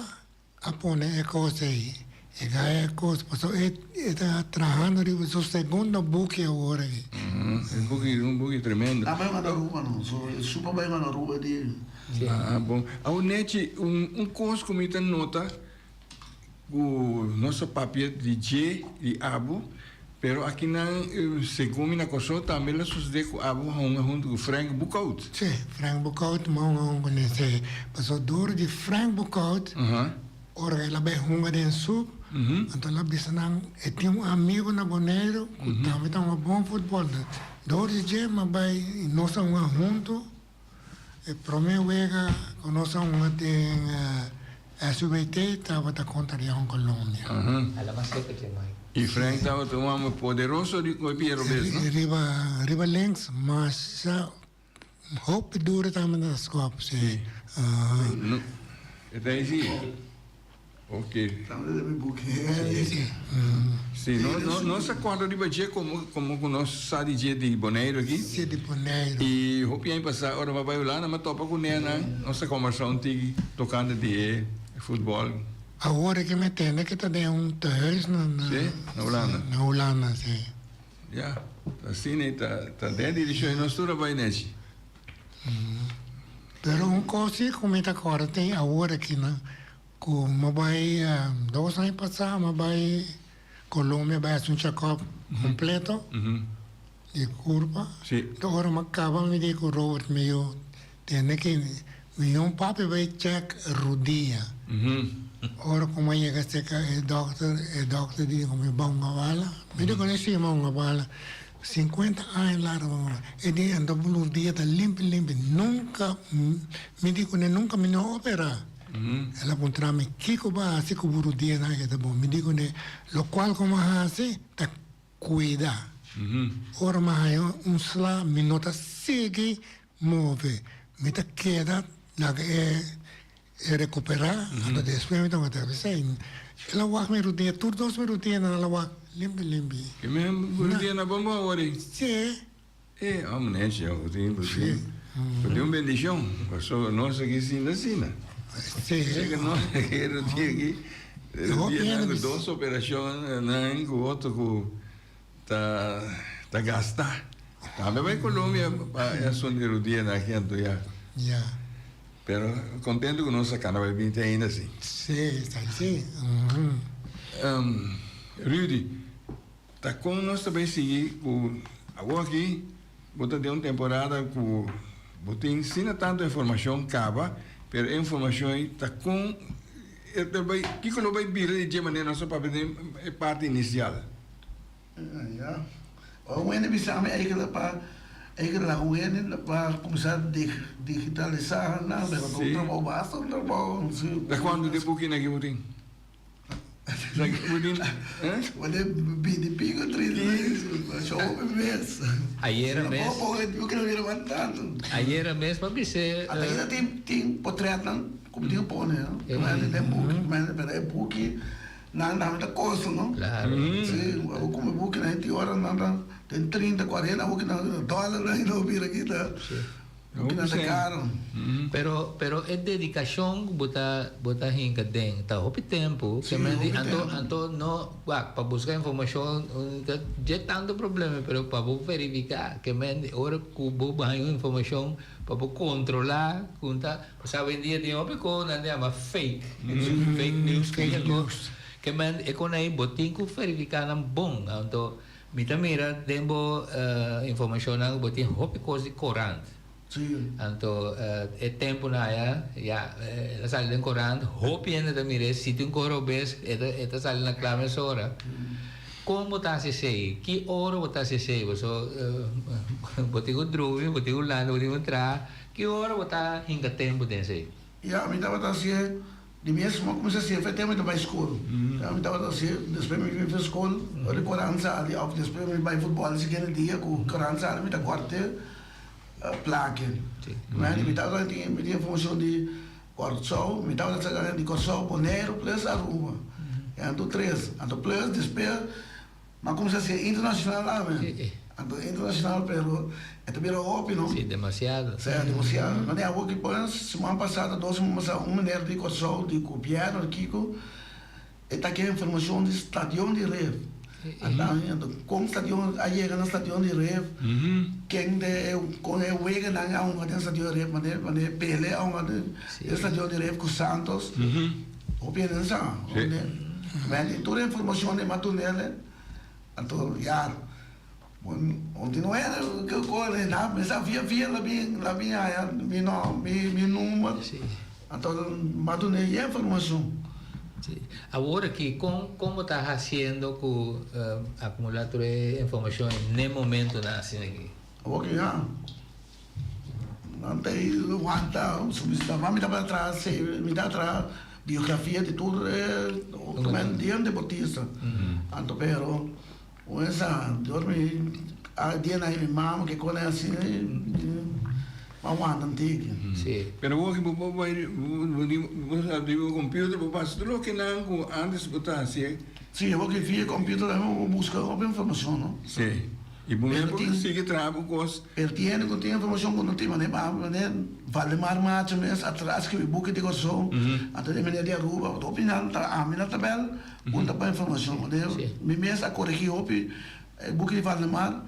A pone e kos ei. E gaya e kos pasobra e e ta trahando riba su segundo buki awor aki. E buki un buki tremendo. A bai na Aruba no, so e super bai na Aruba di. Ah bon. Awor Nechi un un kos ku mi ta nota ku nos a papia di dje di abo pero akinan segun mi na Kòrsou tambe lo sosodé ku abo hunga huntu ku Frank Boekhout. Sí, Frank Boekhout mi a hunga huntu kuné, sí. Pasobra dor di Frank Boekhout, ora el a bai hunga den sub, anto el a bisa nan e tin un amigu na Boneiru ku tambe ta hunga bon futbòl. Dor di dje mi a bai i nos a hunga huntu. E promé wega ku nos a hunga den SUBT tabata kontra Leon Colombia. I Frank tabata un hòmber poderoso di ku e pia robes, no? Riba riba links, masha hopi duro tabata ta skòp, si. E ta esi. Ok. Si, no, no, nos a kòrda riba dje komo, komo ku nos sa di dje di Boneiru aki. Si, di Boneiru. I hopi aña pasá ora mi a bai Hulanda mi a topa ku nenan, nos a kòmbersá un tiki tokante di e futbòl. Awor ke mi tende ke ta den un tehuis na, na. Si, na Hulanda. Na Hulanda, si. Ya, ta asina i ta, ta den direkshon i nos tur a bai nechi. Pero un kos si ku mi ta kòrda tin awor aki nan. Ku mi bai dos aña pasá mi bai Colombia bai hasi un check-up completo di kurpa. Enton ora mi a kaba mi di ku Robert mi yu tende ki mi yu papi bai check rudia. Ora ku mi a yega serka e dokter e dokter di ku mi bai hunga bala. Mi di ku si mi a hunga bala sinkuenta aña largu mi a hunga bala. E di anto bo rudia ta limpi limpi nunka mi di ku nunka mi no opera. El a puntra mi, Kiko bo a hasi ku bo rudianan aki ta bon? Mi di kuné, Lokual ku mi a hasi ta kuida. Ora mi a haña un sla, mi no ta sigui move. Mi ta keda laga e rekuperá, anto despues mi ta wak ta bisa. El a wak mi rudia, tur dos mi rudianan el a wak limpi limpi. Ke mi rudianan bon bon awor ei? Sí. E hombre necio, bo tin, bo tin, bo tin un bendicion, pasobra nos aki sinta asina. Sí. Sé que nos aki lo tin aki, lo tin nan cu dos operacion nan cu otro cu ta, ta gasta. Tambe bai Colombia pa e asunto di rudianan aki anto ya. Ya. Pero contento cu nos a cana bai binti ainda si. Sí, ta si. Rudy. Ta kon nos ta bay sigui ku awor aki bo ta den un temporada ku bo tin asina tantu informashon kaba pero e informashon ei ta kon e ta bay kiko lo bay bira di dje manera nos a papia den e parti inisial. Ya. Ora un hende bisa mi eigenlijk pa eigenlijk laga un hende pa kuminsá digitalisá nan pero ta un trabou basta un trabou. Ta kuantu di bukinan ki bo tin? Wanneer bini pico trinta show hopi mes. Ayera mes. Yo creo que no tanto. Ayera mes pa bis'é. Ata ainda tin tin potretnan ku mi tin ku pone no. Ku den buki pero e buki nan tambe ta kosto no. Claro. Si abo kumpra buki nan tin ora nan ta den trinta kuarenta buki nan dòler nan no bira kita. Bukinan ta caro. Pero pero e dedicacion cu bo ta bo ta hinca den ta hopi tempo Sí, ke men di hopi anto tempo. anto no wak pa busca informacion ta dje tanto problema pero pa bo verifica ke men di ora cu bo baña un informacion pa bo controla cu ta pasobra awendia tin hopi cos nan ta yama fake fake news Fake news. ke men e con ey bo tin cu verifica nan bon anto Mi ta mira den bo informacionnan bo tin hopi cos di corant. Sí. Anto e temponan aya ya el a sali den corant, hopi hende ta mira e si tin un cos robes e ta e ta sali na cla mesora. Con bo ta haci esey? Ki ora bo ta haci esey? Boso bo tin cu drumi, bo tin cu landa, bo tin cu traha. Ki ora bo ta hinca tempo den esey? Ya, mi tabata hacié. Di mes mi a kuminsá hasié fe tempu mi ta bai skol. Mi tabata hasié despues mi bin for skol ora di korant sali òf despues mi bai futbòl e siguiente dia ku korant sali mi ta kòrt'é plak'e. Mi tabata tin mi tin informashon di Kòrsou, mi tabata saka di Kòrsou, Boneiru plus Aruba. Anto tres. Anto plus despues Mi a cuminsa haci internacional ami. Anto internacional pero e ta bira hopi no. Si, demasiado. Si, demasiado. Mane awor ki por siman pasa, dos siman pasa un meneer di Corsou di gobierno di kico e ta ke informacion di stadion di Rif. Anto con stadion a yega na stadion di Rif, ken de con e weganan a hunga den stadion di Rif, mane mane Pele a hunga den stadion di Rif cu Santos. Hopi hende no sa. Men tur e informacion di Matunele, anto ya, continua cu na mesa via via la bin la bin haya mi no mi mi number, anto Matunele e informacion. Si. Awor aki con con bo ta haciendo cu acumula tur e informacion n'e momentonan asina aki? Awor ki ya. Nan ta e wanta su bista. Ma mi tabata traha se, mi ta traha biografia di tur e otro dia deportista. Anto pero un esa dor mi a dia na mi mama ke kone asina mi a wanta un tiki. Si. Pero bo bo bo bai bo di bo sa di bo computer bo pasa tur loke nan ku antes bo ta hasi. Si, bo ke via computer bo buska hopi informacion no. Si. I bo mes por sigui traha bo kos. Pero tin hende ku tin informashon ku no tin manera pa manera Valdemar Macho mes a traha skribi buki di Kòrsou anto e meneer di Aruba hopi nan ta ami na tabèl punta pa informashon manera mi mes a koregí hopi e buki di Valdemar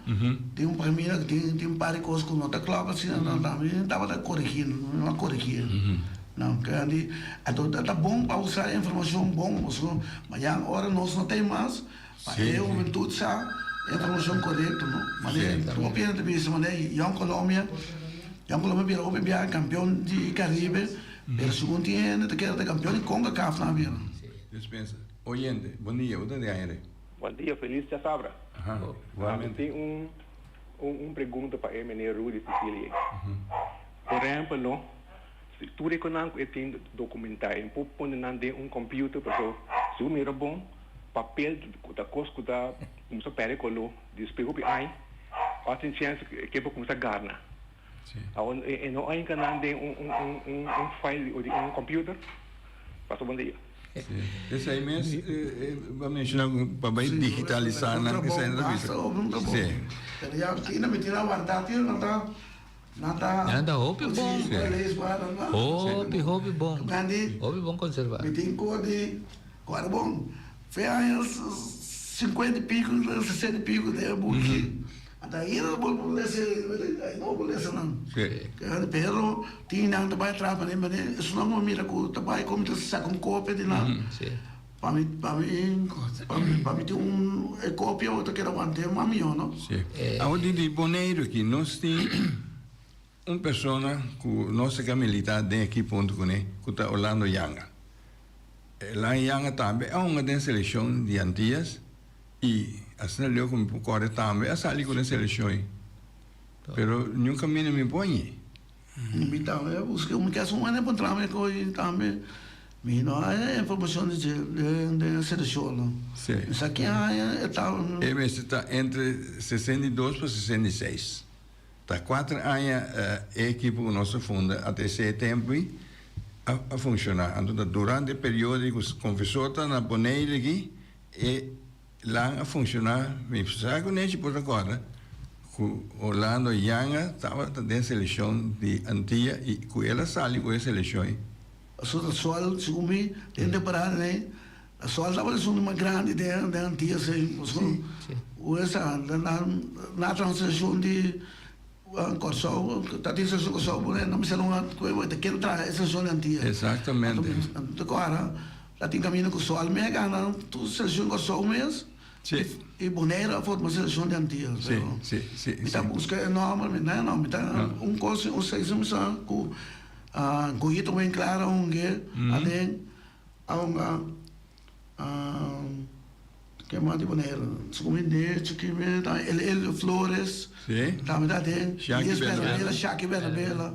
tin un pamia ku tin tin un par di kos ku no ta klòp asina nan ta mi tabata koregí mi a koregí nan kende anto ta bon pa usa informashon bon pasobra mañana ora nos no tin mas Pa e hubentud sa e informacion corecto no. Mane tu hopi hende ta bisa mane Young Colombia, Young Colombia bira hopi biaha campeon di Caribe, pero segun tin hende ta kere ta campeon di Concacaf nan a bira. Dispensa. Oyente, bon dia, bo ta di aire. Bon dia, feliz djasabra. Aha, igualmente. Mi tin un un pregunta pa e meneer Rudy Cecilie. Por ehempel no, si tur e konan ku e tin documenta e por pone nan den un computer paso si bo mira bon Papel ku ta kos ku ta kumsa pèrdè koló despues hopi aña ora tin chèns ke por kumsa garna. Awor e no a hinka nan den un file di un computer? Pasa bon dia. Esei mes bo a menshoná pa bai digitalisá nan esei nan ta bisa. Sí. Pero ya tin nan mi tin a wardá tin nan ta nan ta Nan ta hopi bon. Hopi hopi bon. Hopi bon konservá. Mi tin kos di Ora bon, fe aña cincuenta y pico, sesenta y pico den e buki. Anto ainda bo por lesa, ainda bo por lesa nan. Pero tin nan ta bai atras manera manera esun nan mira ku ta bai komo ta saka un kopia di nan. Pa mi pa mi pa mi tin un e kopia bo ta keda want'é mas mihó no. Awor di Boneiru aki nos tin un persona ku nos ta ke militá den ekipo huntu kuné ku ta Orlando Yanga. Elan Yanga tambe a hunga den selekshon di Antillas i asina leu ku mi por kòrda tambe a sali ku den selekshon ei. Pero niun kaminda mi por hañ'é. Mi tambe a buska, mi kasa un manera pa entra mi ko'i tambe mi no haña informashon di dje den selekshon no. Mi sa ken haña e ta. E mester ta entre 62 pa 66. Ta kuater aña e ekipo ku nos a funda ata esei tempu ei a funshoná. Anto ta durante e periodo ei ku Confesor ta na Bonaire aki e lan a funshoná. Mi sa ku Nechi por ta kòrda ku Orlando Yanga tabata den selekshon di Antia i ku el a sali ku e selekshon ei. Pasobra sol, segun mi, den temporada ei Sol tabata esun di mas grandi den den Antillas ei pasobra esa na transaccion di Kòrsou ta tin seshon Kòrsou por nan mester un ku ta ken traha e seshon di Antillas. Exactamente. Anto ku ora ta tin kaminda ku Sol mes a gana tur seshon Kòrsou mes i Bonaire a forma seshon di Antillas. Mi ta buska e nòmber mi no mi ta un kos un seshon mi sa ku Goyito Winklaar a hunge aden. Aunga ke mas di Boneiru su hende chikimi ta el Elio Flores Sí. tambe ta den Shaki Lies Bernabela. Bernabela Shaki Bernabela.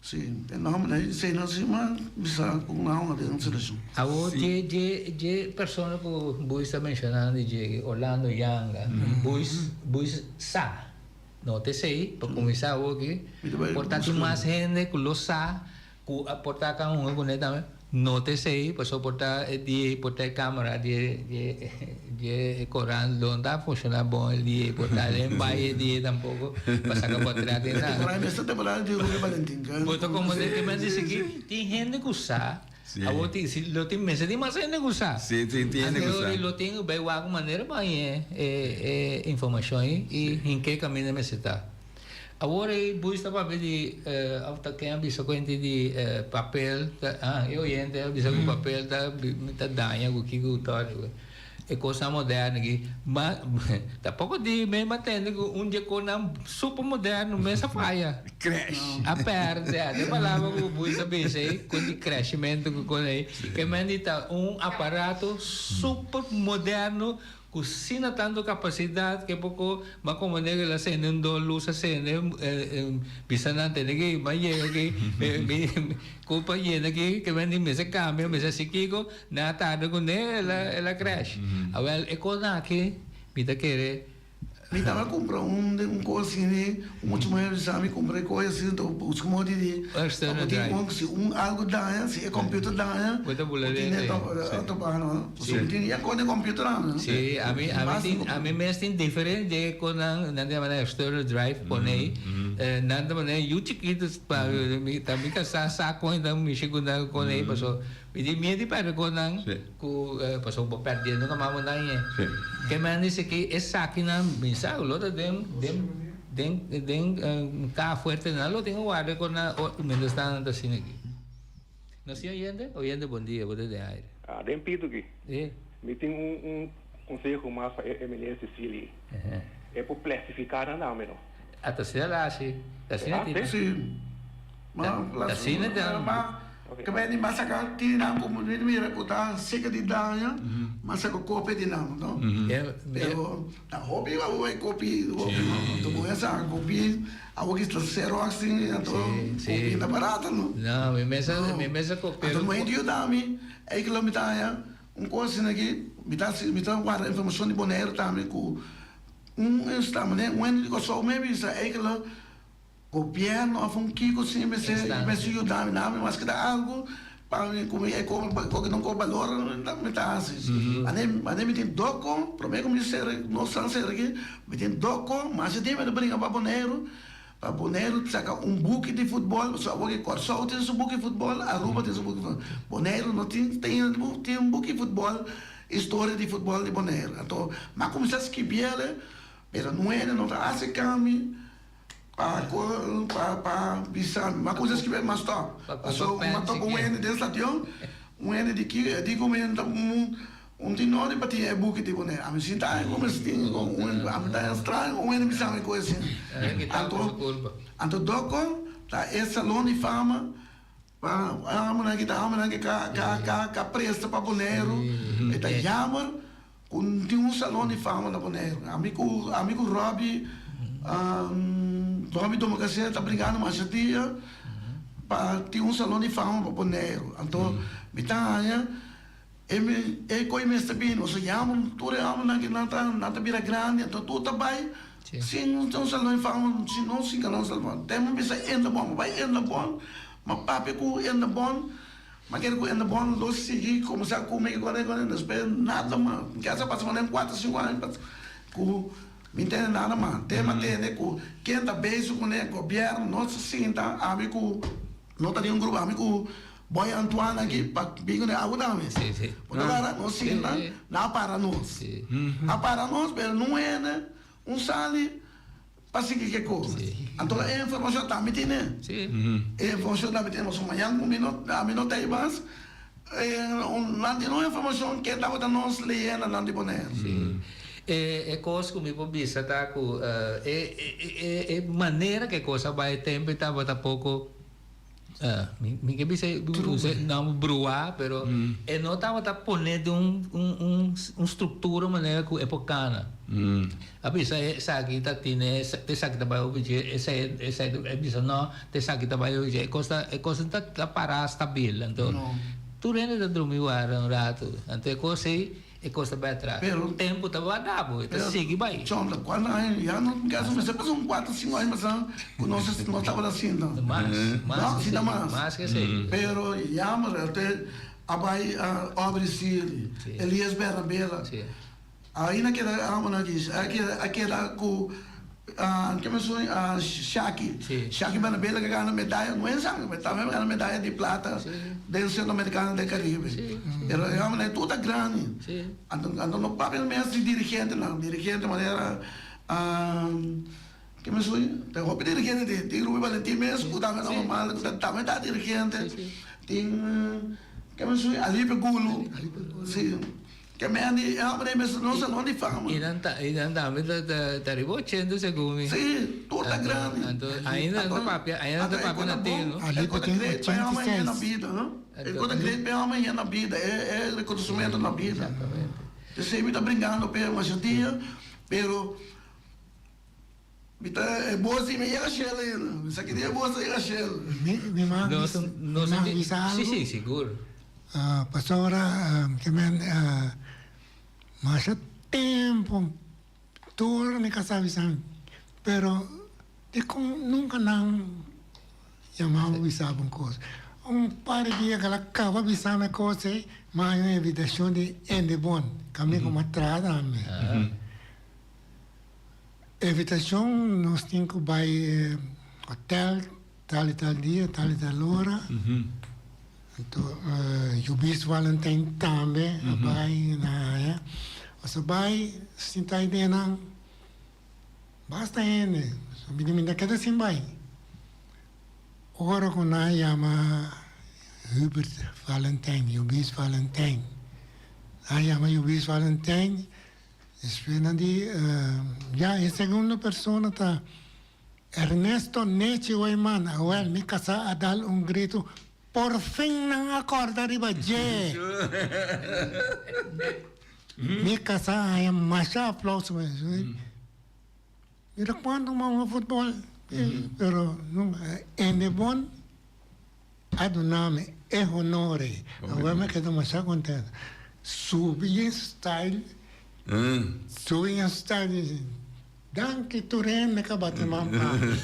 Si, e nòmber ei esei no si ma bisa ku un awa den selekshon. Awor dje dje dje persona ku Buis ta menshonando di dje Orlando Yanga, Buis Buis sa no ta esei pa kuminsá awor aki por ta tin mas hende ku lo sa ku a por ta kan hunga kuné tambe no ta esei pasobra por ta e dia ei por ta e kamera dje dje dje e korant lo no ta funshoná bon e dia ei por ta den bai e dia ei tampoko pa saka pòtrèt ni nada. Temporada mester temporada di Ruby Valentin. Bo ta komprendé ke mi a disi aki tin hende ku sa awor tin si lo tin mester tin mas hende ku sa. Si tin hende ku sa. Anto lo tin ku bai wak manera pa haña e e informashon ei i hinke kaminda mester ta. Awor e buis ta papia di of ta ken a bisa cuenta di papel ta ah e oyente a bisa cu papel ta ta daña cu kico cu tor e cosnan moderno aki ma tampoco di mi a tende cu un dje cosnan super moderno mes a faya Crash. A perde e palabra cu buis a bisa ey cu di crashmento cu con ey ke men di ta un aparato super moderno Ku sina tantu kapasidat ke poko bo a komprende ku el a sende un dos lus a sende bisa nan tene ki bo a yega aki ku pa yena aki ke men di mester kambia mester hasi kiko nan a tarda kuné el a crash awel e kosnan aki mi ta kere. Mi taba kumpra un un kos asina un mucha muher bisa mi kumpra e kos asina enton busca modo di pa bo tin un si un algo daña si e computer daña Bo ta bula bo tin den e otro banda pasobra bo tin ya kos den computer anda Si ami ami tin ami mes tin diferente dje kosnan nan ta yama nan external drive pone ei nan ta pone yu chikito pa mi ta mi kasá sa kon ta mishi ku nan kon ei paso Mi di miedu di perde konan ku pasobra bo perde nunka mas bo dañ'e. Ke men dice ki esakinan mi sa ku lo ta den den den den kaha fuerte nan lo tin ku warda konan mientras tanto nan ta asina aki. Nos tin oyente? Oyente bon dia bo ta den aire. Ah den pito aki. Si. Mi tin un un conseho mas pa e meneer Cecilie. E por plastifica nan tambe no. Ah ta asina la haci. Ta asina ti. Si. Ta asina ta. Ke men di masaka tin nan ku mi mira ku ta seka di daña, masaka kopia di nan no. Pero ta hopi abo bai kopi hopi no. Anto bo ya sa kopi abo ki ta xerox tin anto kopi ta barata no. No, mi mes a mi mes a kopia. Anto mi hende yuda mi ei kila mi ta haña un kos asina aki mi ta mi ta warda informashon di Boneiru tambe ku un esta un hende di Kòrsou mi a bisa ei kila. Gobierno of un kiko si mester mester yuda mi na mi mas ke ta algo pa mi ku mi e komo koke no komo balor mi ta hasi ane ane mi tin doko prome ku mi sera nos san sera aki mi tin doko mas e tin mi ta bringa pa Boneiru pa Boneiru saka un buki di futbol pasobra awor ke Kòrsou tin su buki futbol Aruba tin su buki futbol Boneiru no tin tin tin un buki futbol historia di futbol di Boneiru anto mi a kuminsá skibiele pero nuene no ta hasi kambio. Pa pa pa bisa mi ma kusa skibi ma stop paso ma topa un hende den stadion un hende di ki e di ku mi ta un un tin nodi pa tin e buki di pone ami sinta ai ku mi tin un ami ta straño un hende bisa mi ku asina anto anto doko ta e salon di fama pa homennan ki ta homennan ki ka ka ka ka presta pa Boneiru e ta jammer. Ku tin un salon di fama na Boneiru. Ami ku ami ku Robbie Robbie Domacassé ta brigando masha dia pa tin un salon di fama pa Boneiru. Anto mi ta haña e mi e koe mester bini pasobra yama tur e hòmbernan ki nan ta nan ta bira grandi anto tur ta bai sin un salon di fama sin no sin gana un salon. Te mi bisa Endabon mi bai Endabon mi a papia ku Endabon. Ma kere ku enda bon lo sigui kuminsá kume i kone kone despues nada mas. Mi kasa pasa manera kuater sinku aña pas ku mi tende nada mas. Te mi a tende ku ken ta bezig kuné gobièrnu no sa sinta ami ku no ta den un grupo ami ku Boy Antoine aki pa bin kuné awe tambe. Bo ta wara nos sinta nan a para nos. A para nos pero no hende un sali. Pa sigui ke kos. Anto e informashon tambe tene. E informashon tambe tene. Pasobra mañan ku mi no, ami no ta ei mas, nan tin un informashon ke tabata nos leyendanan di Bonaire. Sí. E kos ku mi por bisa ta ku e manera ku e kos a bai tempu tabata poko. Mi ke bisa usa e nòmber bruá, pero e no tabata pone den un un un struktura manera ku e por kana. A bisa esaki ta tine, esaki ta bai hopi dje, esei esei e bisa no, ta esaki ta bai hopi dje. E kos ta e kos no ta pará stabil. Anto tur hende ta drumi wara un ratu. Anto e kos ei. E kos ta bai atras. Pero tempu ta warda bo, e ta sigui bai. Chon, ta kuantu aña ya no gasta mester pasa un kuater sinku aña pasa ku nos no tabata sinta. Mas, mas No, ke si ta esei, mas. mas ke esei. Pero jammer, te a bai Aubrey Sealy, Elias Bernabela. Aina keda amo nan aki, a keda a keda ku ke mi su Shaki, Shaki Bernabela ke gana medaya, no e sangre, pero tambe a gana medaya di plata den Centroamericano del Caribe. Pero e hombernan tur ta grandi. Anto anto no papia mes di dirigentenan, dirigente manera ke mi su tin hopi dirigente tin, tin Ruby Valentin mes ku tambe ta normal ku tambe ta dirigente, tin ke mi su Alipe Gulu, si. Ke men di e homber ei mester nos salon di fama. I nan ta, i nan tambe ta, ta, ta riba ochenta segun mi. Sí, tur ta grandi. Anto, ainda nan ta papia, ainda nan ta papia na tino. E kos ta great pa e homber ei na bida, no? E kos ta great pa e homber ei na bida, e, e rekonosimiento na bida. Esei mi ta bringando p'e masha dia, pero mi ta, e bos di mi yega shel ainda. Mi sa ki dia e bos ta yega shel. Mi, mi mag, mi mag bisa algu? Sí, sí, sigur. Pasobra ke men masha tempu tur mi kasá bisa mi, pero dikon nunka nan yama bo bisa bo un kos. Un par di dia ku el a kaba bisa mi e kos ei, mi a haña un invitashon di Andy Bon, kaminda ku mi a traha tambe. Invitashon nos tin ku bai hotel tal i tal dia, tal i tal ora. Anto Jubis Valentijn tambe a bai na haya. Nos a bai sinta ei den nan basta hende. Mi di mi ta keda sin bai. Ora ku nan a yama Hubert Valentijn, Jubis Valentijn. Nan a yama Jubis Valentijn, despues nan di ya e segundo persona ta Ernesto Nechi Weyman, awel mi kasá a dal un gritu, Por fin nan a kòrda riba dje! Mi kasá a haña masha aplauso. Mira kuantu un hunga futbòl, pero nunka. Ende bon a duna mi e honor ei. Awel mi a keda masha kontento. Subi e style, subi e style. Danki tur hende ka bati man pa mi.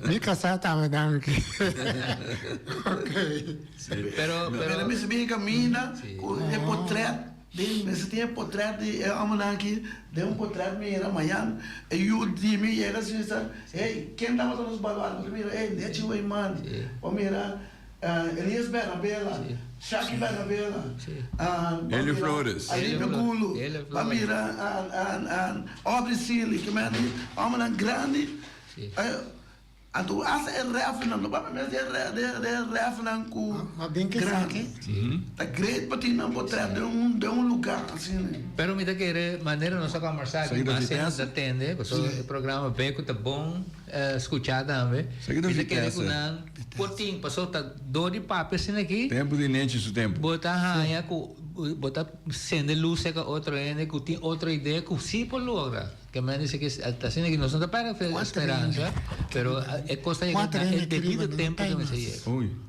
Mi kasá tambe danki. Ok. Pero, pero. Pero mi bin kaminda ku e potret den mester tin e potret di e homennan aki den un potret mira mayan e yu di mi yega si bisa hey ken tabata nos baluarte mi mira hey Nechi Weyman bo mira Elias Bernabela, Shaki Bernabela, Helio Flores, Alipe Gulu, pa mira Aubrey Sealy, ke men di homennan grandi. Anto hasta e refnan, no papia mes di e refnan ku grandi. Ta great pa tin nan potret den un den un lugar asina. Pero mi ta kere manera nos a kombersá aki mas hende ta tende, pasobra e programa Beco ta bon. Skuchá tambe. Mi ta kere ku nan por tin, pasobra ta dor di papia asina aki. Tempu di Nechi su tempu. Bo ta haña ku bo ta sende lus serka otro hende ku tin otro idea ku si por logra. Ke men dice ke ta asina aki nos no ta pèrdè fe speransa, pero e kos ta yega na e debido tempu ke mester yega.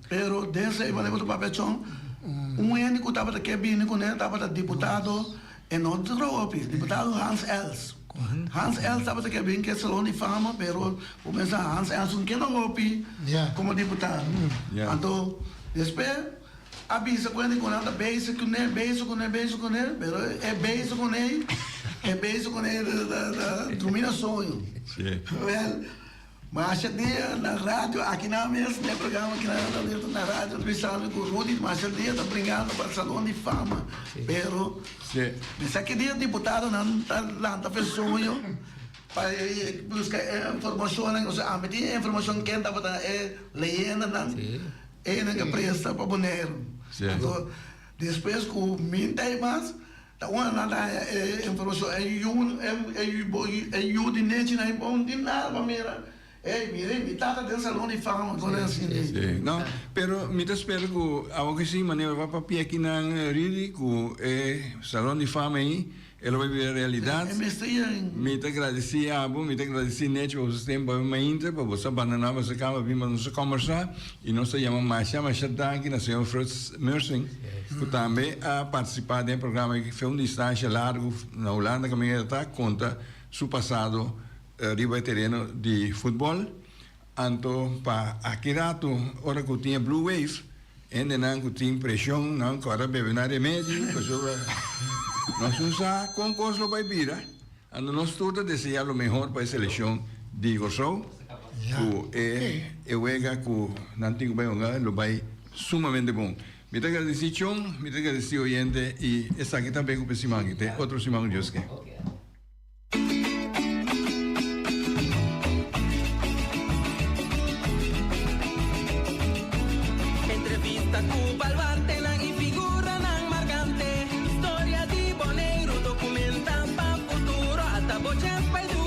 Pero den esei manera ku ta papia chon, un hende ku tabata ke bini kuné tabata diputado E no dura hopi. Diputado Hans Els. Hans Els tabata ke bin ke Salon di Fama, pero bo pensa Hans Els no keda hopi komo diputado. Anto despues a bisa ku hende ku nan ta bezig kuné, bezig kuné, bezig kuné, pero e bezig kuné, e bezig kuné ta drumi na soño. Wèl. Masha dia na radio aki nan mes den programa aki nan ta leta na radio ta bisa mi ku Rudy masha dia ta bringando pa salon di fama pero mester ki dia diputadonan ta lanta fe soño pa buska e informashonnan osea ami tin e informashon ken tabata e leyendanan einan ke presta pa Boneiru anto despues ku minta ei mas. Ta ora nan ta haña e informashon, e yu e yu di nechi nan e bon tin nada pa mira. Ey, mire, mi tata den Salon di Fama, kon asina. Sí, no, pero mi ta spera ku awor ku si manera bo a papia akinan Rudy ku e Salon di Fama ei e lo bai bira realidat. Mi ta gradisí abo, mi ta gradisí Nechi pa boso tempu awe mainta pa boso a bandoná boso kama pa bin pa nos a kòmbersá i nos ta yama masha masha danki na señor Frits Mersing ku tambe a partisipá den e programa aki fe un distansha largu na Hulanda kaminda e ta konta su pasado Riba e tereno di futbol, anto pa aki rato ora ku tin e blue wave, hendenan ku tin preshon nan kòrda bebe nan remedi pasobra nos no sa kon kos lo bai bira. Anto nos tur ta desea lo mehor pa e selekshon di Kòrsou ku e e wega ku nan tin ku bai hunga lo bai sumamente bon. Mi ta gradisí Chon, mi ta gradisí oyente i esaki ta beko pa e siman aki. Te otro siman ku Dios ke. Entrevista ku baluartenan i figuranan markante. Historia di Boneiru dokumentá pa futuro. Ata bo chèns pa eduká.